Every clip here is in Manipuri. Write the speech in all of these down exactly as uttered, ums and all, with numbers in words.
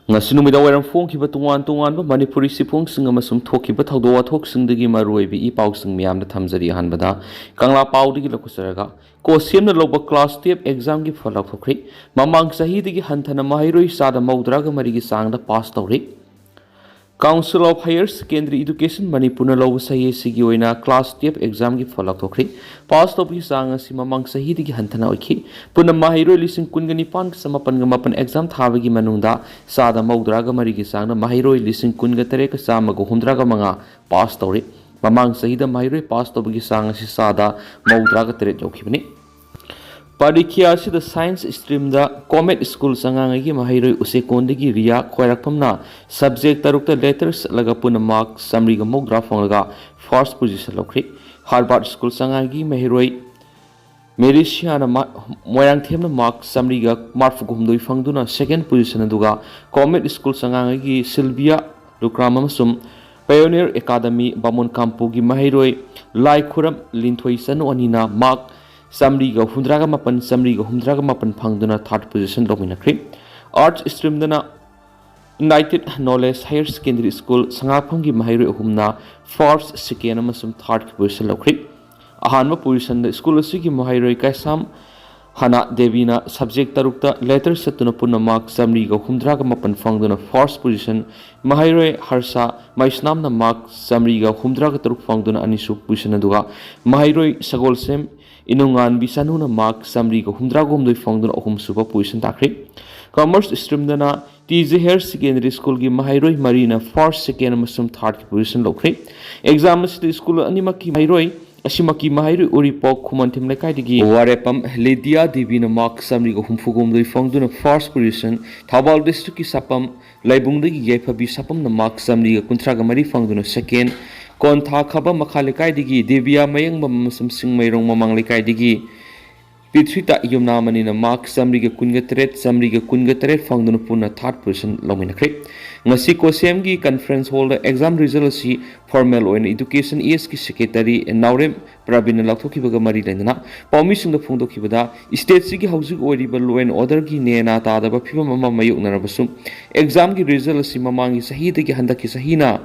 ꯉꯁꯤ ꯅꯨꯃꯤꯗꯥꯡ ꯋꯥꯏꯔꯝ ꯐꯣꯡꯈꯤꯕ ꯇꯣꯉꯥꯟ ꯇꯣꯉꯥꯟꯕ ꯃꯅꯤꯄꯨꯔꯤ ꯆꯦꯐꯣꯡꯁꯤꯡ ꯑꯃꯁꯨꯡ ꯊꯣꯛꯈꯤꯕ ꯊꯧꯗꯣꯛ ꯋꯥꯊꯣꯛꯁꯤꯡꯗꯒꯤ ꯃꯔꯨꯑꯣꯏꯕ ꯏ ꯄꯥꯎꯁꯤꯡ ꯃꯌꯥꯝꯗ ꯊꯝꯖꯔꯤ꯫ ꯑꯍꯥꯟꯕꯗ ꯀꯪꯂꯥ ꯄꯥꯎꯗꯒꯤ ꯂꯧꯈꯠꯆꯔꯒ, ꯀꯣ ꯁꯦꯝꯅ ꯂꯧꯕ ꯀ꯭ꯂꯥꯁ ꯇꯨꯌꯦꯜꯐ ꯑꯦꯛꯖꯥꯝꯒꯤ ꯐꯜ ꯂꯥꯎꯊꯣꯛꯈ꯭ꯔꯦ꯫ ꯃꯃꯥꯡ ꯆꯍꯤꯗꯒꯤ ꯍꯟꯊꯅ ꯃꯍꯩꯔꯣꯏ ꯆꯥꯗ ꯃꯧꯗ꯭ꯔꯥꯒ ꯃꯔꯤꯒꯤ ꯆꯥꯡꯗ ꯄꯥꯁ ꯇꯧꯔꯦ꯫ Council of Higher Secondary Education ꯃꯅꯤꯄꯨꯔꯅ ꯂꯧꯕ ꯆꯍꯤ ꯑꯁꯤꯒꯤ ꯑꯣꯏꯅ ꯀ꯭ꯂꯥꯁ ꯇꯨꯌꯦꯜꯐ ꯑꯦꯛꯖꯥꯝꯒꯤ ꯐꯜ ꯂꯥꯎꯊꯣꯛꯈ꯭ꯔꯦ꯫ ꯄꯥꯁ ꯇꯧꯕꯒꯤ ꯆꯥꯡ ꯑꯁꯤ ꯃꯃꯥꯡ ꯆꯍꯤꯗꯒꯤ ꯍꯟꯊꯅ ꯑꯣꯏꯈꯤ꯫ ꯄꯨꯟꯅ ꯃꯍꯩꯔꯣꯏ ꯂꯤꯁꯤꯡ ꯀꯨꯟꯒ ꯅꯤꯄꯥꯟꯒ ꯆꯃꯥꯄꯟꯒ ꯃꯥꯄꯟ ꯑꯦꯛꯖꯥꯝ ꯊꯥꯕꯒꯤ ꯃꯅꯨꯡꯗ ꯆꯥꯗ ꯃꯧꯗ꯭ꯔꯥꯒ ꯃꯔꯤꯒꯤ ꯆꯥꯡꯗ ꯃꯍꯩꯔꯣꯏ ꯂꯤꯁꯤꯡ ꯀꯨꯟꯒ ꯇꯔꯦꯠꯀ ꯆꯥꯝꯃꯒ ꯍꯨꯝꯗ꯭ꯔꯥꯒ ꯃꯉꯥ ꯄꯥꯁ ꯇꯧꯔꯤ꯫ ꯃꯃꯥꯡ ꯆꯍꯤꯗ ꯃꯍꯩꯔꯣꯏ ꯄꯥꯁ ꯇꯧꯕꯒꯤ ꯆꯥꯡ ꯑꯁꯤ ꯆꯥꯗ ꯃꯧꯗ꯭ꯔꯥꯒ ꯇꯔꯦꯠ ꯌꯧꯈꯤꯕꯅꯤ꯫ ꯄꯔꯤꯈ꯭ꯌꯥ ꯑꯁꯤꯗ ꯁꯥꯏꯟꯁ ꯁ꯭ꯇ꯭ꯔꯤꯝꯗ ꯀꯣꯃꯦꯠ ꯁ꯭ꯀꯨꯜ ꯆꯉꯥꯡꯉꯩꯒꯤ ꯃꯍꯩꯔꯣꯏ ꯎꯆꯦꯀꯣꯟꯗꯒꯤ ꯔꯤꯌꯥ ꯈ꯭ꯋꯥꯏꯔꯥꯛꯄꯝꯅ ꯁꯕꯖꯦꯛ ꯇꯔꯨꯛꯇ ꯂꯦꯇꯔ ꯆꯠꯂꯒ ꯄꯨꯟꯅ ꯃꯥꯔꯛ ꯆꯥꯃꯔꯤꯒ ꯃꯧꯗ꯭ꯔꯥ ꯐꯪꯂꯒ ꯐꯥꯔꯁ ꯄꯣꯖꯤꯁꯟ ꯂꯧꯈ꯭ꯔꯦ꯫ ꯍꯥꯔꯕꯥꯔꯠ ꯁ꯭ꯀꯨꯜ ꯆꯉꯥꯡꯉꯩꯒꯤ ꯃꯍꯩꯔꯣꯏ ꯃꯦꯔꯤꯁꯤꯌꯥꯅ ꯃꯥ-, ꯃꯣꯏꯔꯥꯡꯊꯦꯝꯅ ꯃꯥꯔꯛ ꯆꯥꯃꯔꯤꯒ ꯃꯔꯤꯐꯨ ꯍꯨꯝꯗꯣꯏ ꯐꯪꯗꯨꯅ ꯁꯦꯀꯦꯟ ꯄꯣꯖꯤꯁꯟ, ꯑꯗꯨꯒ ꯀꯣꯃꯦꯠ ꯁ꯭ꯀꯨꯜ ꯆꯉꯥꯡꯉꯩꯒꯤ ꯁꯤꯜꯚꯤꯌꯥ ꯂꯨꯀ꯭ꯔꯥꯝ ꯑꯃꯁꯨꯡ ꯄꯥꯏꯑꯣꯅꯤꯌꯔ ꯑꯦꯀꯥꯗꯃꯤ ꯕꯥꯃꯣꯟ ꯀꯥꯝꯄꯨꯒꯤ ꯃꯍꯩꯔꯣꯏ ꯂꯥꯏꯈꯨꯔꯝ ꯂꯤꯟꯊꯣꯏ ꯆꯅꯨ ꯑꯅꯤꯅ ꯃꯥꯔꯛ ꯆꯥꯃꯔꯤꯒ ꯍꯨꯝꯗ꯭ꯔꯥꯒ ꯃꯥꯄꯟ, ꯆꯥꯃꯔꯤꯒ ꯍꯨꯝꯗ꯭ꯔꯥꯒ ꯃꯥꯄꯟ ꯐꯪꯗꯨꯅ ꯊꯥꯔꯠ ꯄꯣꯖꯤꯁꯟ ꯂꯧꯃꯤꯟꯅꯈ꯭ꯔꯦ꯫ ꯑꯥꯔꯠꯁ ꯁ꯭ꯇ꯭ꯔꯤꯝꯗꯅ united knowledge higher secondary school ꯁꯉꯥꯛꯐꯝꯒꯤ ꯃꯍꯩꯔꯣꯏ ꯑꯍꯨꯝꯅ ꯐꯥꯔꯁ, ꯁꯦꯀꯦꯟ ꯑꯃꯁꯨꯡ ꯊꯥꯔꯠꯀꯤ ꯄꯣꯖꯤꯁꯟ ꯂꯧꯈ꯭ꯔꯦ꯫ ꯑꯍꯥꯟꯕ ꯄꯣꯖꯤꯁꯟꯗ ꯁ꯭ꯀꯨꯜ ꯑꯁꯤꯒꯤ ꯃꯍꯩꯔꯣꯏ ꯀꯩꯁꯥꯝ ꯍꯅꯥ ꯗꯦꯕꯤꯅ ꯁꯕꯖꯦꯛ ꯇꯔꯨꯛꯇ ꯂꯦꯇꯔ ꯆꯠꯇꯨꯅ ꯄꯨꯟꯅ ꯃꯥꯔꯛ ꯆꯥꯃꯔꯤꯒ ꯍꯨꯝꯗ꯭ꯔꯥꯒ ꯃꯥꯄꯟ ꯐꯪꯗꯨꯅ ꯐꯥꯔꯁ ꯄꯣꯖꯤꯁꯟ, ꯃꯍꯩꯔꯣꯏ ꯍꯔꯁꯥ ꯃꯩꯁꯅꯥꯝꯅ ꯃꯥꯔꯛ ꯆꯥꯃꯔꯤꯒ ꯍꯨꯝꯗ꯭ꯔꯥꯒ ꯇꯔꯨꯛ ꯐꯪꯗꯨꯅ ꯑꯅꯤꯁꯨꯕ ꯄꯣꯖꯤꯁꯟ, ꯑꯗꯨꯒ ꯃꯍꯩꯔꯣꯏ ꯁꯒꯣꯜꯁꯦꯝ ꯏꯅꯨꯡꯉꯥꯟꯕꯤ ꯆꯅꯨꯅ ꯃꯥꯔꯛ ꯆꯥꯃꯔꯤꯒ ꯍꯨꯝꯗ꯭ꯔꯥꯒ ꯍꯨꯝꯗꯣꯏ ꯐꯪꯗꯨꯅ ꯑꯍꯨꯝꯁꯨꯕ ꯄꯣꯖꯤꯁꯟ ꯇꯥꯈ꯭ꯔꯦ꯫ ꯀꯃꯔꯁ ꯁ꯭ꯇ꯭ꯔꯤꯝꯗꯅ ꯇꯤ ꯖꯦ ꯍꯥꯌꯔ ꯁꯦꯀꯦꯟꯗꯔꯤ ꯁ꯭ꯀꯨꯜꯒꯤ ꯃꯍꯩꯔꯣꯏ ꯃꯔꯤꯅ ꯐꯥꯔꯁ, ꯁꯦꯀꯦꯟ ꯑꯃꯁꯨꯡ ꯊꯥꯔꯠꯀꯤ ꯄꯣꯖꯤꯁꯟ ꯂꯧꯈ꯭ꯔꯦ꯫ ꯑꯦꯛꯖꯥꯝ ꯑꯁꯤꯗ ꯁ꯭ꯀꯨꯜ ꯑꯅꯤꯃꯛꯀꯤ ꯃꯍꯩꯔꯣꯏ, ꯑꯁꯤꯃꯛꯀꯤ ꯃꯍꯩꯔꯣꯏ ꯎꯔꯤꯄꯣꯛ ꯈꯨꯃꯟꯊꯦꯝ ꯂꯩꯀꯥꯏꯗꯒꯤ ꯋꯥꯔꯦꯄꯝ ꯂꯤꯗꯤꯌꯥ ꯗꯦꯕꯤꯅ ꯃꯥꯔꯛ ꯆꯥꯃꯔꯤꯒ ꯍꯨꯝꯐꯨꯒ ꯍꯨꯝꯗꯣꯏ ꯐꯪꯗꯨꯅ ꯐꯥꯔꯁ ꯄꯣꯖꯤꯁꯟ, ꯊꯧꯕꯥꯜ ꯗꯤꯁꯇ꯭ꯔꯤꯛꯀꯤ ꯁꯥꯄꯝ ꯂꯩꯕꯨꯡꯗꯒꯤ ꯌꯥꯏꯐꯕꯤ ꯁꯥꯄꯝꯅ ꯃꯥꯔꯛ ꯆꯥꯃꯔꯤꯒ ꯀꯨꯟꯊ꯭ꯔꯥꯒ ꯃꯔꯤ ꯐꯪꯗꯨꯅ ꯁꯦꯀꯦꯟ, ꯀꯣꯟꯊꯥ ꯈꯕ ꯃꯈꯥ ꯂꯩꯀꯥꯏꯗꯒꯤ ꯗꯦꯕꯤꯌꯥ ꯃꯌꯦꯡꯕꯝ ꯑꯃꯁꯨꯡ ꯆꯤꯡꯃꯩꯔꯣꯡ ꯃꯃꯥꯡ ꯂꯩꯀꯥꯏꯗꯒꯤ ꯄꯤꯊ꯭ꯔꯤꯇꯥ ꯌꯨꯝꯅꯥꯃꯅꯤꯅ ꯃꯥꯔꯛ ꯆꯥꯃꯔꯤꯒ ꯀꯨꯟꯒ ꯇꯔꯦꯠ, ꯆꯥꯃꯔꯤꯒ ꯀꯨꯟꯒ ꯇꯔꯦꯠ ꯐꯪꯗꯨꯅ ꯄꯨꯟꯅ ꯊꯥꯔꯠ ꯄꯣꯖꯤꯁꯟ ꯂꯧꯃꯤꯟꯅꯈ꯭ꯔꯦ꯫ ꯉꯁꯤ ꯀꯣꯁꯦꯝꯒꯤ conference hall ꯗ exam result ꯑꯁꯤ formal ꯑꯣꯏꯅ Education S ꯀꯤ secretary ꯅꯥꯎꯔꯦꯝ ꯄ꯭ꯔꯕꯤꯟꯅ ꯂꯥꯎꯊꯣꯛꯈꯤꯕꯒ ꯃꯔꯤ ꯂꯩꯅꯅ ꯄꯥꯎꯃꯤꯁꯤꯡꯗ ꯐꯣꯡꯗꯣꯛꯈꯤꯕꯗ, state ꯁꯤꯒꯤ ꯍꯧꯖꯤꯛ ꯑꯣꯏꯔꯤꯕ law and order ꯒꯤ ꯅꯦꯅꯥ ꯇꯥꯗꯕ ꯐꯤꯕꯝ ꯑꯃ ꯃꯥꯌꯣꯛꯅꯔꯕꯁꯨ, exam ꯒꯤ result ꯑꯁꯤ ꯃꯃꯥꯡꯒꯤ ꯆꯍꯤꯗꯒꯤ ꯍꯟꯗꯛꯀꯤ ꯆꯍꯤꯅ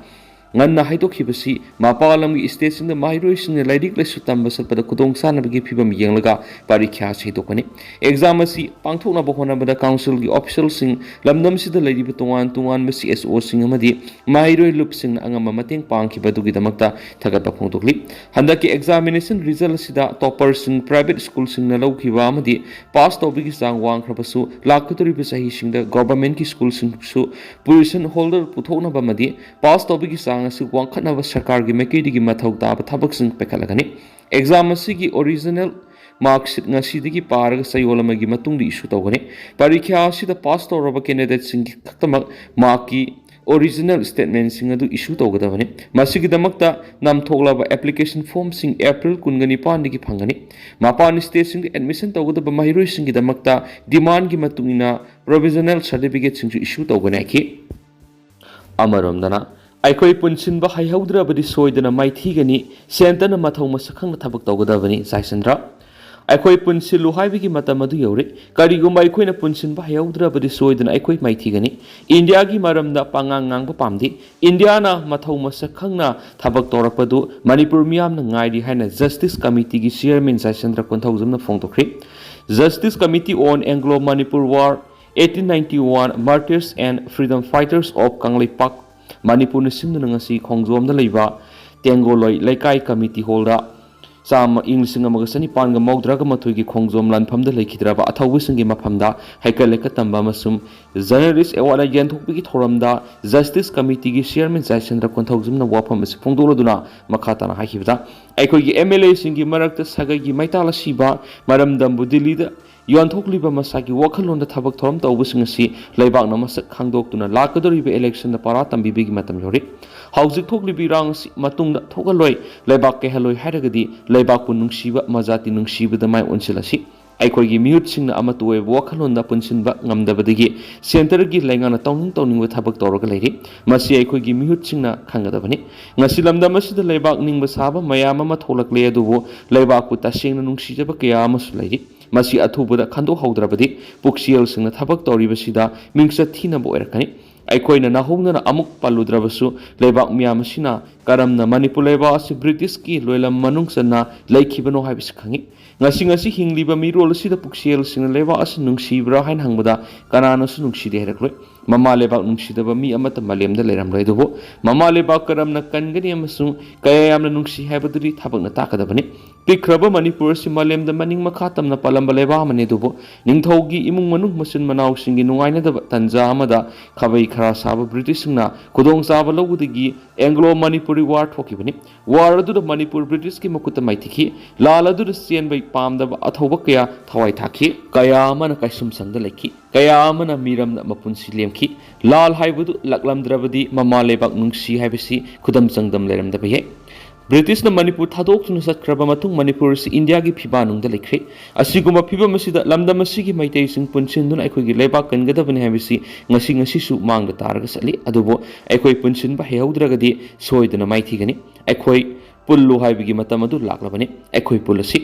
ꯉꯟꯅ ꯍꯥꯏꯗꯣꯛꯈꯤꯕꯁꯤ ꯃꯄꯥꯟ ꯂꯝꯒꯤ state ꯁꯤꯡꯗ ꯃꯍꯩꯔꯣꯏꯁꯤꯡꯅ ꯂꯥꯏꯔꯤꯛ ꯂꯥꯏꯁꯨ ꯇꯝꯕ ꯆꯠꯄꯗ ꯈꯨꯗꯣꯡꯆꯥꯅꯕꯒꯤ ꯐꯤꯕꯝ ꯌꯦꯡꯂꯒ ꯄꯔꯤꯈ꯭ꯌꯥ ꯑꯁꯤ ꯍꯩꯗꯣꯛꯄꯅꯤ꯫ Exam ꯑꯁꯤ ꯄꯥꯡꯊꯣꯛꯅꯕ ꯍꯣꯠꯅꯕꯗ council ꯒꯤ official ꯁꯤꯡ, ꯂꯝꯗꯝꯁꯤꯗ ꯂꯩꯔꯤꯕ ꯇꯣꯉꯥꯟ ꯇꯣꯉꯥꯟꯕ C S O ꯁꯤꯡ ꯑꯃꯗꯤ ꯃꯍꯩꯔꯣꯏ ꯂꯨꯞꯁꯤꯡꯅ ꯑꯉꯝꯕ ꯃꯇꯦꯡ ꯄꯥꯡꯈꯤꯕ ꯑꯗꯨꯒꯤꯗꯃꯛꯇ ꯊꯥꯒꯠꯄ ꯐꯣꯡꯗꯣꯛꯂꯤ꯫ ꯍꯟꯗꯛꯀꯤ examination result ꯑꯁꯤꯗ topper ꯁꯤꯡ, private school ꯁꯤꯡꯅ ꯂꯧꯈꯤꯕ ꯑꯃꯗꯤ pass ꯇꯧꯕꯒꯤ ꯆꯥꯡ ꯋꯥꯡꯈ꯭ꯔꯕꯁꯨ, ꯂꯥꯛꯀꯗꯧꯔꯤꯕ ꯆꯍꯤꯁꯤꯡꯗ government ꯀꯤ school ꯁꯤꯡꯁꯨ position holder ꯄꯨꯊꯣꯛꯅꯕ ꯑꯃꯗꯤ pass ꯇꯧꯕꯒꯤ ꯆꯥꯡ ꯑꯁꯤ ꯋꯥꯡꯈꯠꯅꯕ ꯁꯔꯀꯥꯔꯒꯤ ꯃꯥꯏꯀꯩꯗꯒꯤ ꯃꯊꯧ ꯇꯥꯕ ꯊꯕꯛꯁꯤꯡ ꯄꯥꯏꯈꯠꯂꯒꯅꯤ꯫ Exam ꯑꯁꯤꯒꯤ original mark sheet ꯉꯁꯤꯗꯒꯤ ꯄꯥꯔꯒ ꯆꯌꯣꯜ ꯑꯃꯒꯤ ꯃꯇꯨꯡꯗ issue ꯇꯧꯒꯅꯤ꯫ ꯄꯔꯤꯈ꯭ꯌꯥ ꯑꯁꯤꯗ pass ꯇꯧꯔꯕ candidate ꯁꯤꯡꯒꯤ ꯈꯛꯇꯃꯛ mark ꯀꯤ original statement ꯁꯤꯡ ꯑꯗꯨ issue ꯇꯧꯒꯗꯕꯅꯤ꯫ ꯃꯁꯤꯒꯤꯗꯃꯛꯇ ꯅꯝꯊꯣꯛꯂꯕ application form ꯁꯤꯡ April ꯀꯨꯟꯒ ꯅꯤꯄꯥꯟꯗꯒꯤ ꯐꯪꯒꯅꯤ꯫ ꯃꯄꯥꯟ state ꯁꯤꯡꯗ admission ꯇꯧꯒꯗꯕ ꯃꯍꯩꯔꯣꯏꯁꯤꯡꯒꯤꯗꯃꯛꯇ demand ꯀꯤ ꯃꯇꯨꯡ ꯏꯟꯅ provisional certificate ꯁꯤꯡꯁꯨ issue ꯇꯧꯒꯅꯤ ꯍꯥꯏꯈꯤ꯫ ꯑꯃꯔꯣꯝꯗꯅ, ꯑꯩꯈꯣꯏ ꯄꯨꯟꯁꯤꯟꯕ ꯍꯩꯍꯧꯗ꯭ꯔꯕꯗꯤ ꯁꯣꯏꯗꯅ ꯃꯥꯏꯊꯤꯒꯅꯤ, centre ꯅ ꯃꯊꯧ ꯃꯁꯛ ꯈꯪꯅ ꯊꯕꯛ ꯇꯧꯒꯗꯕꯅꯤ, ꯖꯥꯏꯁꯟꯗ꯭ꯔ꯫ ꯑꯩꯈꯣꯏ ꯄꯨꯟꯁꯤꯜꯂꯨ ꯍꯥꯏꯕꯒꯤ ꯃꯇꯝ ꯑꯗꯨ ꯌꯧꯔꯦ꯫ ꯀꯔꯤꯒꯨꯝꯕ ꯑꯩꯈꯣꯏꯅ ꯄꯨꯟꯁꯤꯟꯕ ꯍꯩꯍꯧꯗ꯭ꯔꯕꯗꯤ ꯁꯣꯏꯗꯅ ꯑꯩꯈꯣꯏ ꯃꯥꯏꯊꯤꯒꯅꯤ꯫ ꯏꯟꯗꯤꯌꯥꯒꯤ ꯃꯔꯝꯗ ꯄꯉꯥꯡ ꯉꯥꯡꯕ ꯄꯥꯝꯗꯦ꯫ ꯏꯟꯗꯤꯌꯥꯅ ꯃꯊꯧ ꯃꯁꯛ ꯈꯪꯅ ꯊꯕꯛ ꯇꯧꯔꯛꯄꯗꯨ ꯃꯅꯤꯄꯨꯔ ꯃꯤꯌꯥꯝꯅ ꯉꯥꯏꯔꯤ ꯍꯥꯏꯅ Justice Committee ꯒꯤ chairman ꯖꯥꯏꯁꯟꯗ꯭ꯔ ꯀꯣꯟꯊꯧꯖꯝꯅ ꯐꯣꯡꯗꯣꯛꯈ꯭ꯔꯦ꯫ Justice Committee on Anglo Manipur War, eighteen ninety-one Martyrs and Freedom Fighters of Kangleipak, ꯃꯅꯤꯄꯨꯔꯅ ꯁꯤꯟꯗꯨꯅ ꯉꯁꯤ ꯈꯣꯡꯖꯣꯝꯗ ꯂꯩꯕ ꯇꯦꯡꯒꯣꯂꯣꯏ ꯂꯩꯀꯥꯏ committee hall ꯗ ꯆꯥꯝꯃ, ꯏꯪ ꯂꯤꯁꯤꯡ ꯑꯃꯒ ꯆꯅꯤꯄꯥꯟꯒ ꯃꯧꯗ꯭ꯔꯥꯒ ꯃꯥꯊꯣꯏꯒꯤ ꯈꯣꯡꯖꯣꯝ ꯂꯥꯟꯐꯝꯗ ꯂꯩꯈꯤꯗ꯭ꯔꯕ ꯑꯊꯧꯕꯁꯤꯡꯒꯤ ꯃꯐꯝꯗ ꯍꯩꯀꯠ ꯂꯩꯀꯠ ꯇꯝꯕ ꯑꯃꯁꯨꯡ journalist award ꯌꯦꯟꯊꯣꯛꯄꯒꯤ ꯊꯧꯔꯝꯗ Justice Committee ꯒꯤ chairman ꯖꯥꯏꯁꯟꯗ꯭ꯔ ꯀꯣꯟꯊꯧꯖꯝꯅ ꯋꯥꯐꯝ ꯑꯁꯤ ꯐꯣꯡꯗꯣꯛꯂꯗꯨꯅ ꯃꯈꯥ ꯇꯥꯅ ꯍꯥꯏꯈꯤꯕꯗ, ꯑꯩꯈꯣꯏꯒꯤ M L A ꯁꯤꯡꯒꯤ ꯃꯔꯛꯇ ꯁꯥꯒꯩꯒꯤ ꯃꯩꯇꯥꯜ ꯑꯁꯤꯕ ꯃꯔꯝꯗꯝꯕꯨ ꯗꯤꯜꯂꯤꯗ ꯌꯣꯟꯊꯣꯛꯂꯤꯕ ꯃꯁꯥꯒꯤ ꯋꯥꯈꯜꯂꯣꯟꯗ ꯊꯕꯛ ꯊꯧꯔꯝ ꯇꯧꯕꯁꯤꯡ ꯑꯁꯤ ꯂꯩꯕꯥꯛꯅ ꯃꯁꯛ ꯈꯪꯗꯣꯛꯇꯨꯅ ꯂꯥꯛꯀꯗꯧꯔꯤꯕ election ꯗ ꯄꯔꯥ ꯇꯝꯕꯤꯕꯒꯤ ꯃꯇꯝ ꯌꯧꯔꯦ꯫ ꯍꯧꯖꯤꯛ ꯊꯣꯛꯂꯤꯕ ꯏꯔꯥꯡ ꯑꯁꯤ ꯃꯇꯨꯡꯗ ꯊꯣꯛꯍꯜꯂꯣꯏ꯫ ꯂꯩꯕꯥꯛ ꯀꯥꯏꯍꯜꯂꯣꯏ ꯍꯥꯏꯔꯒꯗꯤ ꯂꯩꯕꯥꯛꯄꯨ ꯅꯨꯡꯁꯤꯕ, ꯃꯖꯥꯇꯤ ꯅꯨꯡꯁꯤꯕꯗ ꯃꯥꯏ ꯑꯣꯟꯁꯤꯜꯂꯁꯤ꯫ ꯑꯩꯈꯣꯏꯒꯤ ꯃꯤꯍꯨꯠꯁꯤꯡꯅ ꯑꯃꯠꯇ ꯑꯣꯏꯕ ꯋꯥꯈꯜꯂꯣꯟꯗ ꯄꯨꯟꯁꯤꯟꯕ ꯉꯝꯗꯕꯗꯒꯤ ꯁꯦꯟꯇꯔꯒꯤ ꯂꯩꯉꯥꯛꯅ ꯇꯧꯅꯤꯡ ꯇꯧꯅꯤꯡꯕ ꯊꯕꯛ ꯇꯧꯔꯒ ꯂꯩꯔꯤ꯫ ꯃꯁꯤ ꯑꯩꯈꯣꯏꯒꯤ ꯃꯤꯍꯨꯠꯁꯤꯡꯅ ꯈꯪꯒꯗꯕꯅꯤ꯫ ꯉꯁꯤ ꯂꯝꯗꯝ ꯑꯁꯤꯗ ꯂꯩꯕꯥꯛ ꯅꯤꯡꯕ ꯁꯥꯕ ꯃꯌꯥꯝ ꯑꯃ ꯊꯣꯛꯂꯛꯂꯦ, ꯑꯗꯨꯕꯨ ꯂꯩꯕꯥꯛꯄꯨ ꯇꯁꯦꯡꯅ ꯅꯨꯡꯁꯤꯖꯕ ꯀꯌꯥ ꯑꯃꯁꯨ ꯂꯩꯔꯤ꯫ ꯃꯁꯤ ꯑꯊꯨꯕꯗ ꯈꯟꯗꯣꯛꯍꯧꯗ꯭ꯔꯕꯗꯤ ꯄꯨꯛꯆꯦꯜꯁꯤꯡꯅ ꯊꯕꯛ ꯇꯧꯔꯤꯕꯁꯤꯗ ꯃꯤꯡꯆꯠ ꯊꯤꯅꯕ ꯑꯣꯏꯔꯛꯀꯅꯤ꯫ ꯑꯩꯈꯣꯏꯅ ꯅꯧꯍꯧꯅꯅ ꯑꯃꯨꯛ ꯄꯜꯂꯨꯗ꯭ꯔꯕꯁꯨ, ꯂꯩꯕꯥꯛ ꯃꯤꯌꯥꯝ ꯑꯁꯤꯅ ꯀꯔꯝꯅ ꯃꯅꯤꯄꯨꯔ ꯂꯩꯕꯥꯛ ꯑꯁꯤ ꯕ꯭ꯔꯤꯇꯤꯁꯀꯤ ꯂꯣꯏꯂꯝ ꯃꯅꯨꯡ ꯆꯟꯅ ꯂꯩꯈꯤꯕꯅꯣ ꯍꯥꯏꯕꯁꯤ ꯈꯪꯏ꯫ ꯉꯁꯤ ꯉꯁꯤ ꯍꯤꯡꯂꯤꯕ ꯃꯤꯔꯣꯜ ꯑꯁꯤꯗ ꯄꯨꯛꯆꯦꯜꯁꯤꯡꯅ ꯂꯩꯕꯥꯛ ꯑꯁꯤ ꯅꯨꯡꯁꯤꯕ꯭ꯔꯥ ꯍꯥꯏꯅ ꯍꯪꯕꯗ ꯀꯅꯥꯅꯁꯨ ꯅꯨꯡꯁꯤꯗꯦ ꯍꯥꯏꯔꯛꯂꯣꯏ꯫ ꯃꯃꯥ ꯂꯩꯕꯥꯛ ꯅꯨꯡꯁꯤꯗꯕ ꯃꯤ ꯑꯃꯠꯇ ꯃꯥꯂꯦꯝꯗ ꯂꯩꯔꯝꯂꯣꯏ꯫ ꯑꯗꯨꯕꯨ ꯃꯃꯥ ꯂꯩꯕꯥꯛ ꯀꯔꯝꯅ ꯀꯟꯒꯅꯤ ꯑꯃꯁꯨꯡ ꯀꯌꯥ ꯌꯥꯝꯅ ꯅꯨꯡꯁꯤ ꯍꯥꯏꯕꯗꯨꯗꯤ ꯊꯕꯛꯅ ꯇꯥꯛꯀꯗꯕꯅꯤ꯫ ꯄꯤꯛꯈ꯭ꯔꯕ ꯃꯅꯤꯄꯨꯔ ꯑꯁꯤ ꯃꯥꯂꯦꯝꯗ ꯃꯅꯤꯡ ꯃꯈꯥ ꯇꯝꯅ ꯄꯥꯜꯂꯝꯕ ꯂꯩꯕꯥꯛ ꯑꯃꯅꯤ, ꯑꯗꯨꯕꯨ ꯅꯤꯡꯊꯧꯒꯤ ꯏꯃꯨꯡ ꯃꯅꯨꯡ ꯃꯆꯤꯟ ꯃꯅꯥꯎꯁꯤꯡꯒꯤ ꯅꯨꯡꯉꯥꯏꯅꯗꯕ ꯇꯟꯖꯥ ꯑꯃꯗ ꯈꯥꯕꯩ ꯈꯔꯥ ꯁꯥꯕ ꯕ꯭ꯔꯤꯇꯤꯁꯁꯤꯡꯅ ꯈꯨꯗꯣꯡꯆꯥꯕ ꯂꯧꯕꯗꯒꯤ ꯑꯦꯡꯒ꯭ꯂꯣ ꯃꯅꯤꯄꯨꯔꯤ ꯋꯥꯔ ꯊꯣꯛꯈꯤꯕꯅꯤ꯫ ꯋꯥꯔ ꯑꯗꯨꯗ ꯃꯅꯤꯄꯨꯔ ꯕ꯭ꯔꯤꯇꯤꯁꯀꯤ ꯃꯈꯨꯠꯇ ꯃꯥꯏꯊꯤꯈꯤ꯫ ꯂꯥꯜ ꯑꯗꯨꯗ ꯆꯦꯟꯕ ꯄꯥꯝꯗꯕ ꯑꯊꯧꯕ ꯀꯌꯥ ꯊꯋꯥꯏ ꯊꯥꯈꯤ꯫ ꯀꯌꯥ ꯑꯃꯅ ꯀꯥꯏꯁꯨꯝꯁꯪꯗ ꯂꯩꯈꯤ꯫ ꯀꯌꯥ ꯑꯃꯅ ꯃꯤꯔꯝꯅ ꯃꯄꯨꯟꯁꯤ ꯂꯦꯝꯈꯤ꯫ ꯂꯥꯜ ꯍꯥꯏꯕꯗꯨ ꯂꯥꯛꯂꯝꯗ꯭ꯔꯕꯗꯤ ꯃꯃꯥ ꯂꯩꯕꯥꯛ ꯅꯨꯡꯁꯤ ꯍꯥꯏꯕꯁꯤ ꯈꯨꯗꯝ ꯆꯥꯡꯗꯝ ꯂꯩꯔꯝꯗꯕ ꯌꯥꯏ꯫ ꯕ꯭ꯔꯤꯇꯤꯁꯅ ꯃꯅꯤꯄꯨꯔ ꯊꯥꯗꯣꯛꯇꯨꯅ ꯆꯠꯈ꯭ꯔꯕ ꯃꯇꯨꯡ ꯃꯅꯤꯄꯨꯔ ꯑꯁꯤ ꯏꯟꯗꯤꯌꯥꯒꯤ ꯐꯤꯕꯥꯅꯨꯡꯗ ꯂꯩꯈ꯭ꯔꯦ꯫ ꯑꯁꯤꯒꯨꯝꯕ ꯐꯤꯕꯝ ꯑꯁꯤꯗ ꯂꯝꯗꯝ ꯑꯁꯤꯒꯤ ꯃꯩꯇꯩꯁꯤꯡ ꯄꯨꯟꯁꯤꯟꯗꯨꯅ ꯑꯩꯈꯣꯏꯒꯤ ꯂꯩꯕꯥꯛ ꯀꯟꯒꯗꯕꯅꯤ ꯍꯥꯏꯕꯁꯤ ꯉꯁꯤ ꯉꯁꯤꯁꯨ ꯃꯥꯡꯗ ꯇꯥꯔꯒ ꯆꯠꯂꯤ꯫ ꯑꯗꯨꯕꯨ ꯑꯩꯈꯣꯏ ꯄꯨꯟꯁꯤꯟꯕ ꯍꯩꯍꯧꯗ꯭ꯔꯒꯗꯤ ꯁꯣꯏꯗꯅ ꯃꯥꯏꯊꯤꯒꯅꯤ꯫ ꯑꯩꯈꯣꯏ ꯄꯨꯜꯂꯨ ꯍꯥꯏꯕꯒꯤ ꯃꯇꯝ ꯑꯗꯨ ꯂꯥꯛꯂꯕꯅꯤ꯫ ꯑꯩꯈꯣꯏ ꯄꯨꯜꯂꯁꯤ꯫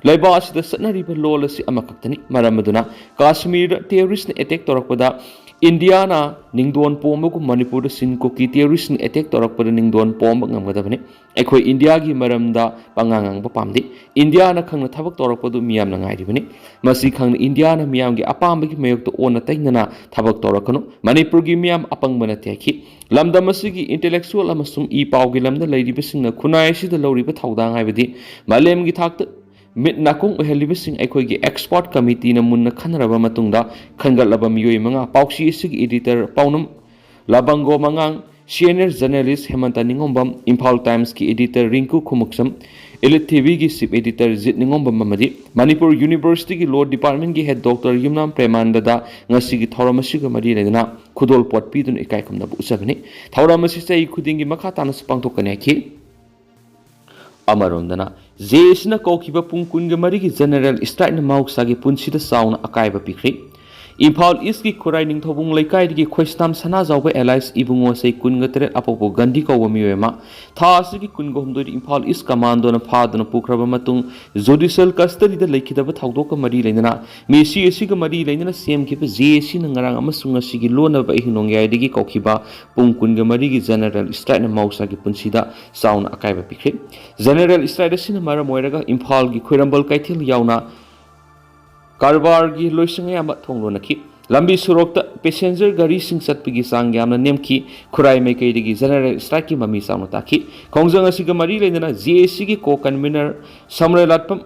ꯂꯩꯕꯥꯛ ꯑꯁꯤꯗ ꯆꯠꯅꯔꯤꯕ ꯂꯣꯜ ꯑꯁꯤ ꯑꯃꯈꯛꯇꯅꯤ꯫ ꯃꯔꯝ ꯑꯗꯨꯅ ꯀꯥꯁꯃꯤꯔꯗ ꯇꯦꯔꯣꯔꯤꯁꯅ ꯑꯦꯇꯦꯛ ꯇꯧꯔꯛꯄꯗ ꯏꯟꯗꯤꯌꯥꯅ ꯅꯤꯡꯗꯣꯟ ꯄꯣꯝꯕꯒꯨꯝ ꯃꯅꯤꯄꯨꯔꯗ ꯆꯤꯟ ꯀꯨꯀꯤ ꯇꯦꯔꯣꯔꯤꯁꯅ ꯑꯦꯇꯦꯛ ꯇꯧꯔꯛꯄꯗ ꯅꯤꯡꯗꯣꯟ ꯄꯣꯝꯕ ꯉꯝꯒꯗꯕꯅꯤ꯫ ꯑꯩꯈꯣꯏ ꯏꯟꯗꯤꯌꯥꯒꯤ ꯃꯔꯝꯗ ꯄꯉꯥꯡ ꯉꯥꯡꯕ ꯄꯥꯝꯗꯦ꯫ ꯏꯟꯗꯤꯌꯥꯅ ꯈꯪꯅ ꯊꯕꯛ ꯇꯧꯔꯛꯄꯗꯨ ꯃꯤꯌꯥꯝꯅ ꯉꯥꯏꯔꯤꯕꯅꯤ꯫ ꯃꯁꯤ ꯈꯪꯅ ꯏꯟꯗꯤꯌꯥꯅ ꯃꯤꯌꯥꯝꯒꯤ ꯑꯄꯥꯝꯕꯒꯤ ꯃꯥꯌꯣꯛꯇ ꯑꯣꯟꯅ ꯇꯩꯅꯅ ꯊꯕꯛ ꯇꯧꯔꯛꯀꯅꯨ꯫ ꯃꯅꯤꯄꯨꯔꯒꯤ ꯃꯤꯌꯥꯝ ꯑꯄꯪꯕ ꯅꯠꯇꯦ ꯍꯥꯏꯈꯤ꯫ ꯂꯝꯗꯝ ꯑꯁꯤꯒꯤ ꯏꯟꯇꯦꯂꯦꯛꯆꯨꯋꯦꯜ ꯑꯃꯁꯨꯡ ꯏ ꯄꯥꯎꯒꯤ ꯂꯝꯗ ꯂꯩꯔꯤꯕꯁꯤꯡꯅ ꯈꯨꯟꯅꯥꯏ ꯑꯁꯤꯗ ꯂꯧꯔꯤꯕ ꯊꯧꯗꯥꯡ ꯍꯥꯏꯕꯗꯤ ꯃꯥꯂꯦꯝꯒꯤ ꯊꯥꯛꯇ ꯃꯤꯠ ꯅꯥꯀꯣꯡ ꯑꯣꯏꯍꯜꯂꯤꯕꯁꯤꯡ ꯑꯩꯈꯣꯏꯒꯤ ꯑꯦꯛꯁꯄꯔꯠ ꯀꯃꯤꯇꯤꯅ ꯃꯨꯟꯅ ꯈꯟꯅꯔꯕ ꯃꯇꯨꯡꯗ ꯈꯟꯒꯠꯂꯕ ꯃꯤꯑꯣꯏ ꯃꯉꯥ, ꯄꯥꯎꯆꯦ ꯑꯁꯤꯒꯤ ꯏꯗꯤꯇꯔ ꯄꯥꯎꯅꯝ ꯂꯥꯕꯪꯒꯣ ꯃꯉꯥꯡ, ꯁꯤꯅꯤꯌꯔ ꯖꯔꯅꯦꯂꯤꯁ ꯍꯦꯃꯟꯇ ꯅꯤꯉꯣꯝꯕꯝ, ꯏꯝꯐꯥꯜ ꯇꯥꯏꯝꯁꯀꯤ ꯏꯗꯤꯇꯔ ꯔꯤꯡꯀꯨ ꯈꯨꯃꯨꯛꯁꯝ, ꯏꯂꯤꯠ ꯇꯤꯚꯤꯒꯤ ꯆꯤꯐ ꯏꯗꯤꯇꯔ ꯖꯤꯠ ꯅꯤꯉꯣꯝꯕꯝ ꯑꯃꯗꯤ ꯃꯅꯤꯄꯨꯔ ꯌꯨꯅꯤꯚꯔꯁꯤꯇꯤꯒꯤ ꯂꯣ ꯗꯤꯄꯥꯔꯠꯃꯦꯟꯒꯤ ꯍꯦꯗ ꯗꯣꯛꯇꯔ ꯌꯨꯝꯅꯥꯝ ꯄ꯭ꯔꯦꯃꯥꯅꯟꯗꯗ ꯉꯁꯤꯒꯤ ꯊꯧꯔꯝ ꯑꯁꯤꯒ ꯃꯔꯤ ꯂꯩꯅꯅ ꯈꯨꯗꯣꯜ ꯄꯣꯠ ꯄꯤꯗꯨꯅ ꯏꯀꯥꯏ ꯈꯨꯝꯅꯕ ꯎꯠꯆꯕꯅꯤ꯫ ꯊꯧꯔꯝ ꯑꯁꯤ ꯆꯍꯤ ꯈꯨꯗꯤꯡꯒꯤ ꯃꯈꯥ ꯇꯥꯅꯁꯨ ꯄꯥꯡꯊꯣꯛꯀꯅꯤ ꯍꯥꯏꯈꯤ꯫ ꯑꯃꯔꯣꯝꯗꯅ, ꯖꯦ ꯑꯦ ꯁꯤꯅ ꯀꯧꯈꯤꯕ ꯄꯨꯡ ꯀꯨꯟꯒ ꯃꯔꯤꯒꯤ ꯖꯦꯅꯔꯦꯜ ꯁ꯭ꯇ꯭ꯔꯥꯏꯛꯅ ꯃꯍꯧꯁꯥꯒꯤ ꯄꯨꯟꯁꯤꯗ ꯆꯥꯎꯅ ꯑꯀꯥꯏꯕ ꯄꯤꯈ꯭ꯔꯦ꯫ ꯏꯝꯐꯥꯜ ꯏꯁꯀꯤ ꯈꯨꯔꯥꯏ ꯅꯤꯡꯊꯧꯕꯨꯡ ꯂꯩꯀꯥꯏꯗꯒꯤ ꯈꯣꯏꯁꯅꯥꯝ ꯁꯅꯥꯖꯥꯎꯕ ꯑꯦꯂꯥꯏꯁ ꯏꯕꯨꯡꯉꯣ ꯆꯍꯤ ꯀꯨꯟꯒ ꯇꯔꯦꯠ ꯑꯄꯣꯛꯄ ꯒꯟꯙꯤ ꯀꯧꯕ ꯃꯤꯑꯣꯏ ꯑꯃ ꯊꯥ ꯑꯁꯤꯒꯤ ꯀꯨꯟꯒ ꯍꯨꯝꯗꯣꯏꯗ ꯏꯝꯐꯥꯜ ꯏꯁ ꯀꯃꯥꯟꯗꯣꯅ ꯐꯥꯗꯨꯅ ꯄꯨꯈ꯭ꯔꯕ ꯃꯇꯨꯡ, ꯖꯨꯗꯤꯁꯤꯌꯦꯜ ꯀꯁꯇꯗꯤꯗ ꯂꯩꯈꯤꯗꯕ ꯊꯧꯗꯣꯛꯀ ꯃꯔꯤ ꯂꯩꯅꯅ ꯃꯦꯁꯤ ꯑꯁꯤꯒ ꯃꯔꯤ ꯂꯩꯅꯅ ꯁꯦꯝꯈꯤꯕ ꯖꯦ ꯑꯦ ꯁꯤꯅ ꯉꯔꯥꯡ ꯑꯃꯁꯨꯡ ꯉꯁꯤꯒꯤ ꯂꯣꯟꯅꯕ ꯑꯍꯤꯡ ꯅꯣꯡꯌꯥꯏꯗꯒꯤ ꯀꯧꯈꯤꯕ ꯄꯨꯡ ꯀꯨꯟꯒ ꯃꯔꯤꯒꯤ ꯖꯦꯅꯔꯦꯜ ꯁ꯭ꯇ꯭ꯔꯥꯏꯛꯅ ꯃꯍꯧꯁꯥꯒꯤ ꯄꯨꯟꯁꯤꯗ ꯆꯥꯎꯅ ꯑꯀꯥꯏꯕ ꯄꯤꯈ꯭ꯔꯦ꯫ ꯖꯦꯅꯔꯦꯜ ꯁ꯭ꯇ꯭ꯔꯥꯏꯛ ꯑꯁꯤꯅ ꯃꯔꯝ ꯑꯣꯏꯔꯒ ꯏꯝꯐꯥꯜꯒꯤ ꯈꯣꯏꯔꯝꯕꯜ ꯀꯩꯊꯦꯜ ꯌꯥꯎꯅ ꯀꯔꯕꯥꯔꯒꯤ ꯂꯣꯏꯁꯪ ꯑꯌꯥꯝꯕ ꯊꯣꯡ ꯂꯣꯟꯅꯈꯤ꯫ ꯂꯝꯕꯤ ꯁꯣꯔꯣꯛꯇ ꯄꯦꯁꯦꯟꯖꯔ ꯒꯥꯔꯤꯁꯤꯡ ꯆꯠꯄꯒꯤ ꯆꯥꯡ ꯌꯥꯝꯅ ꯅꯦꯝꯈꯤ꯫ ꯈꯨꯔꯥꯏ ꯃꯥꯏꯀꯩꯗꯒꯤ ꯖꯦꯅꯔꯦꯜ ꯁ꯭ꯇ꯭ꯔꯥꯏꯛꯀꯤ ꯃꯃꯤ ꯆꯥꯎꯅ ꯇꯥꯈꯤ꯫ ꯈꯣꯡꯖꯪ ꯑꯁꯤꯒ ꯃꯔꯤ ꯂꯩꯅꯅ ꯖꯦ ꯑꯦ ꯁꯤꯒꯤ ꯀꯣ ꯀꯟꯚꯤꯅꯔ ꯁꯝꯔꯥꯏꯂꯥꯠꯄꯝ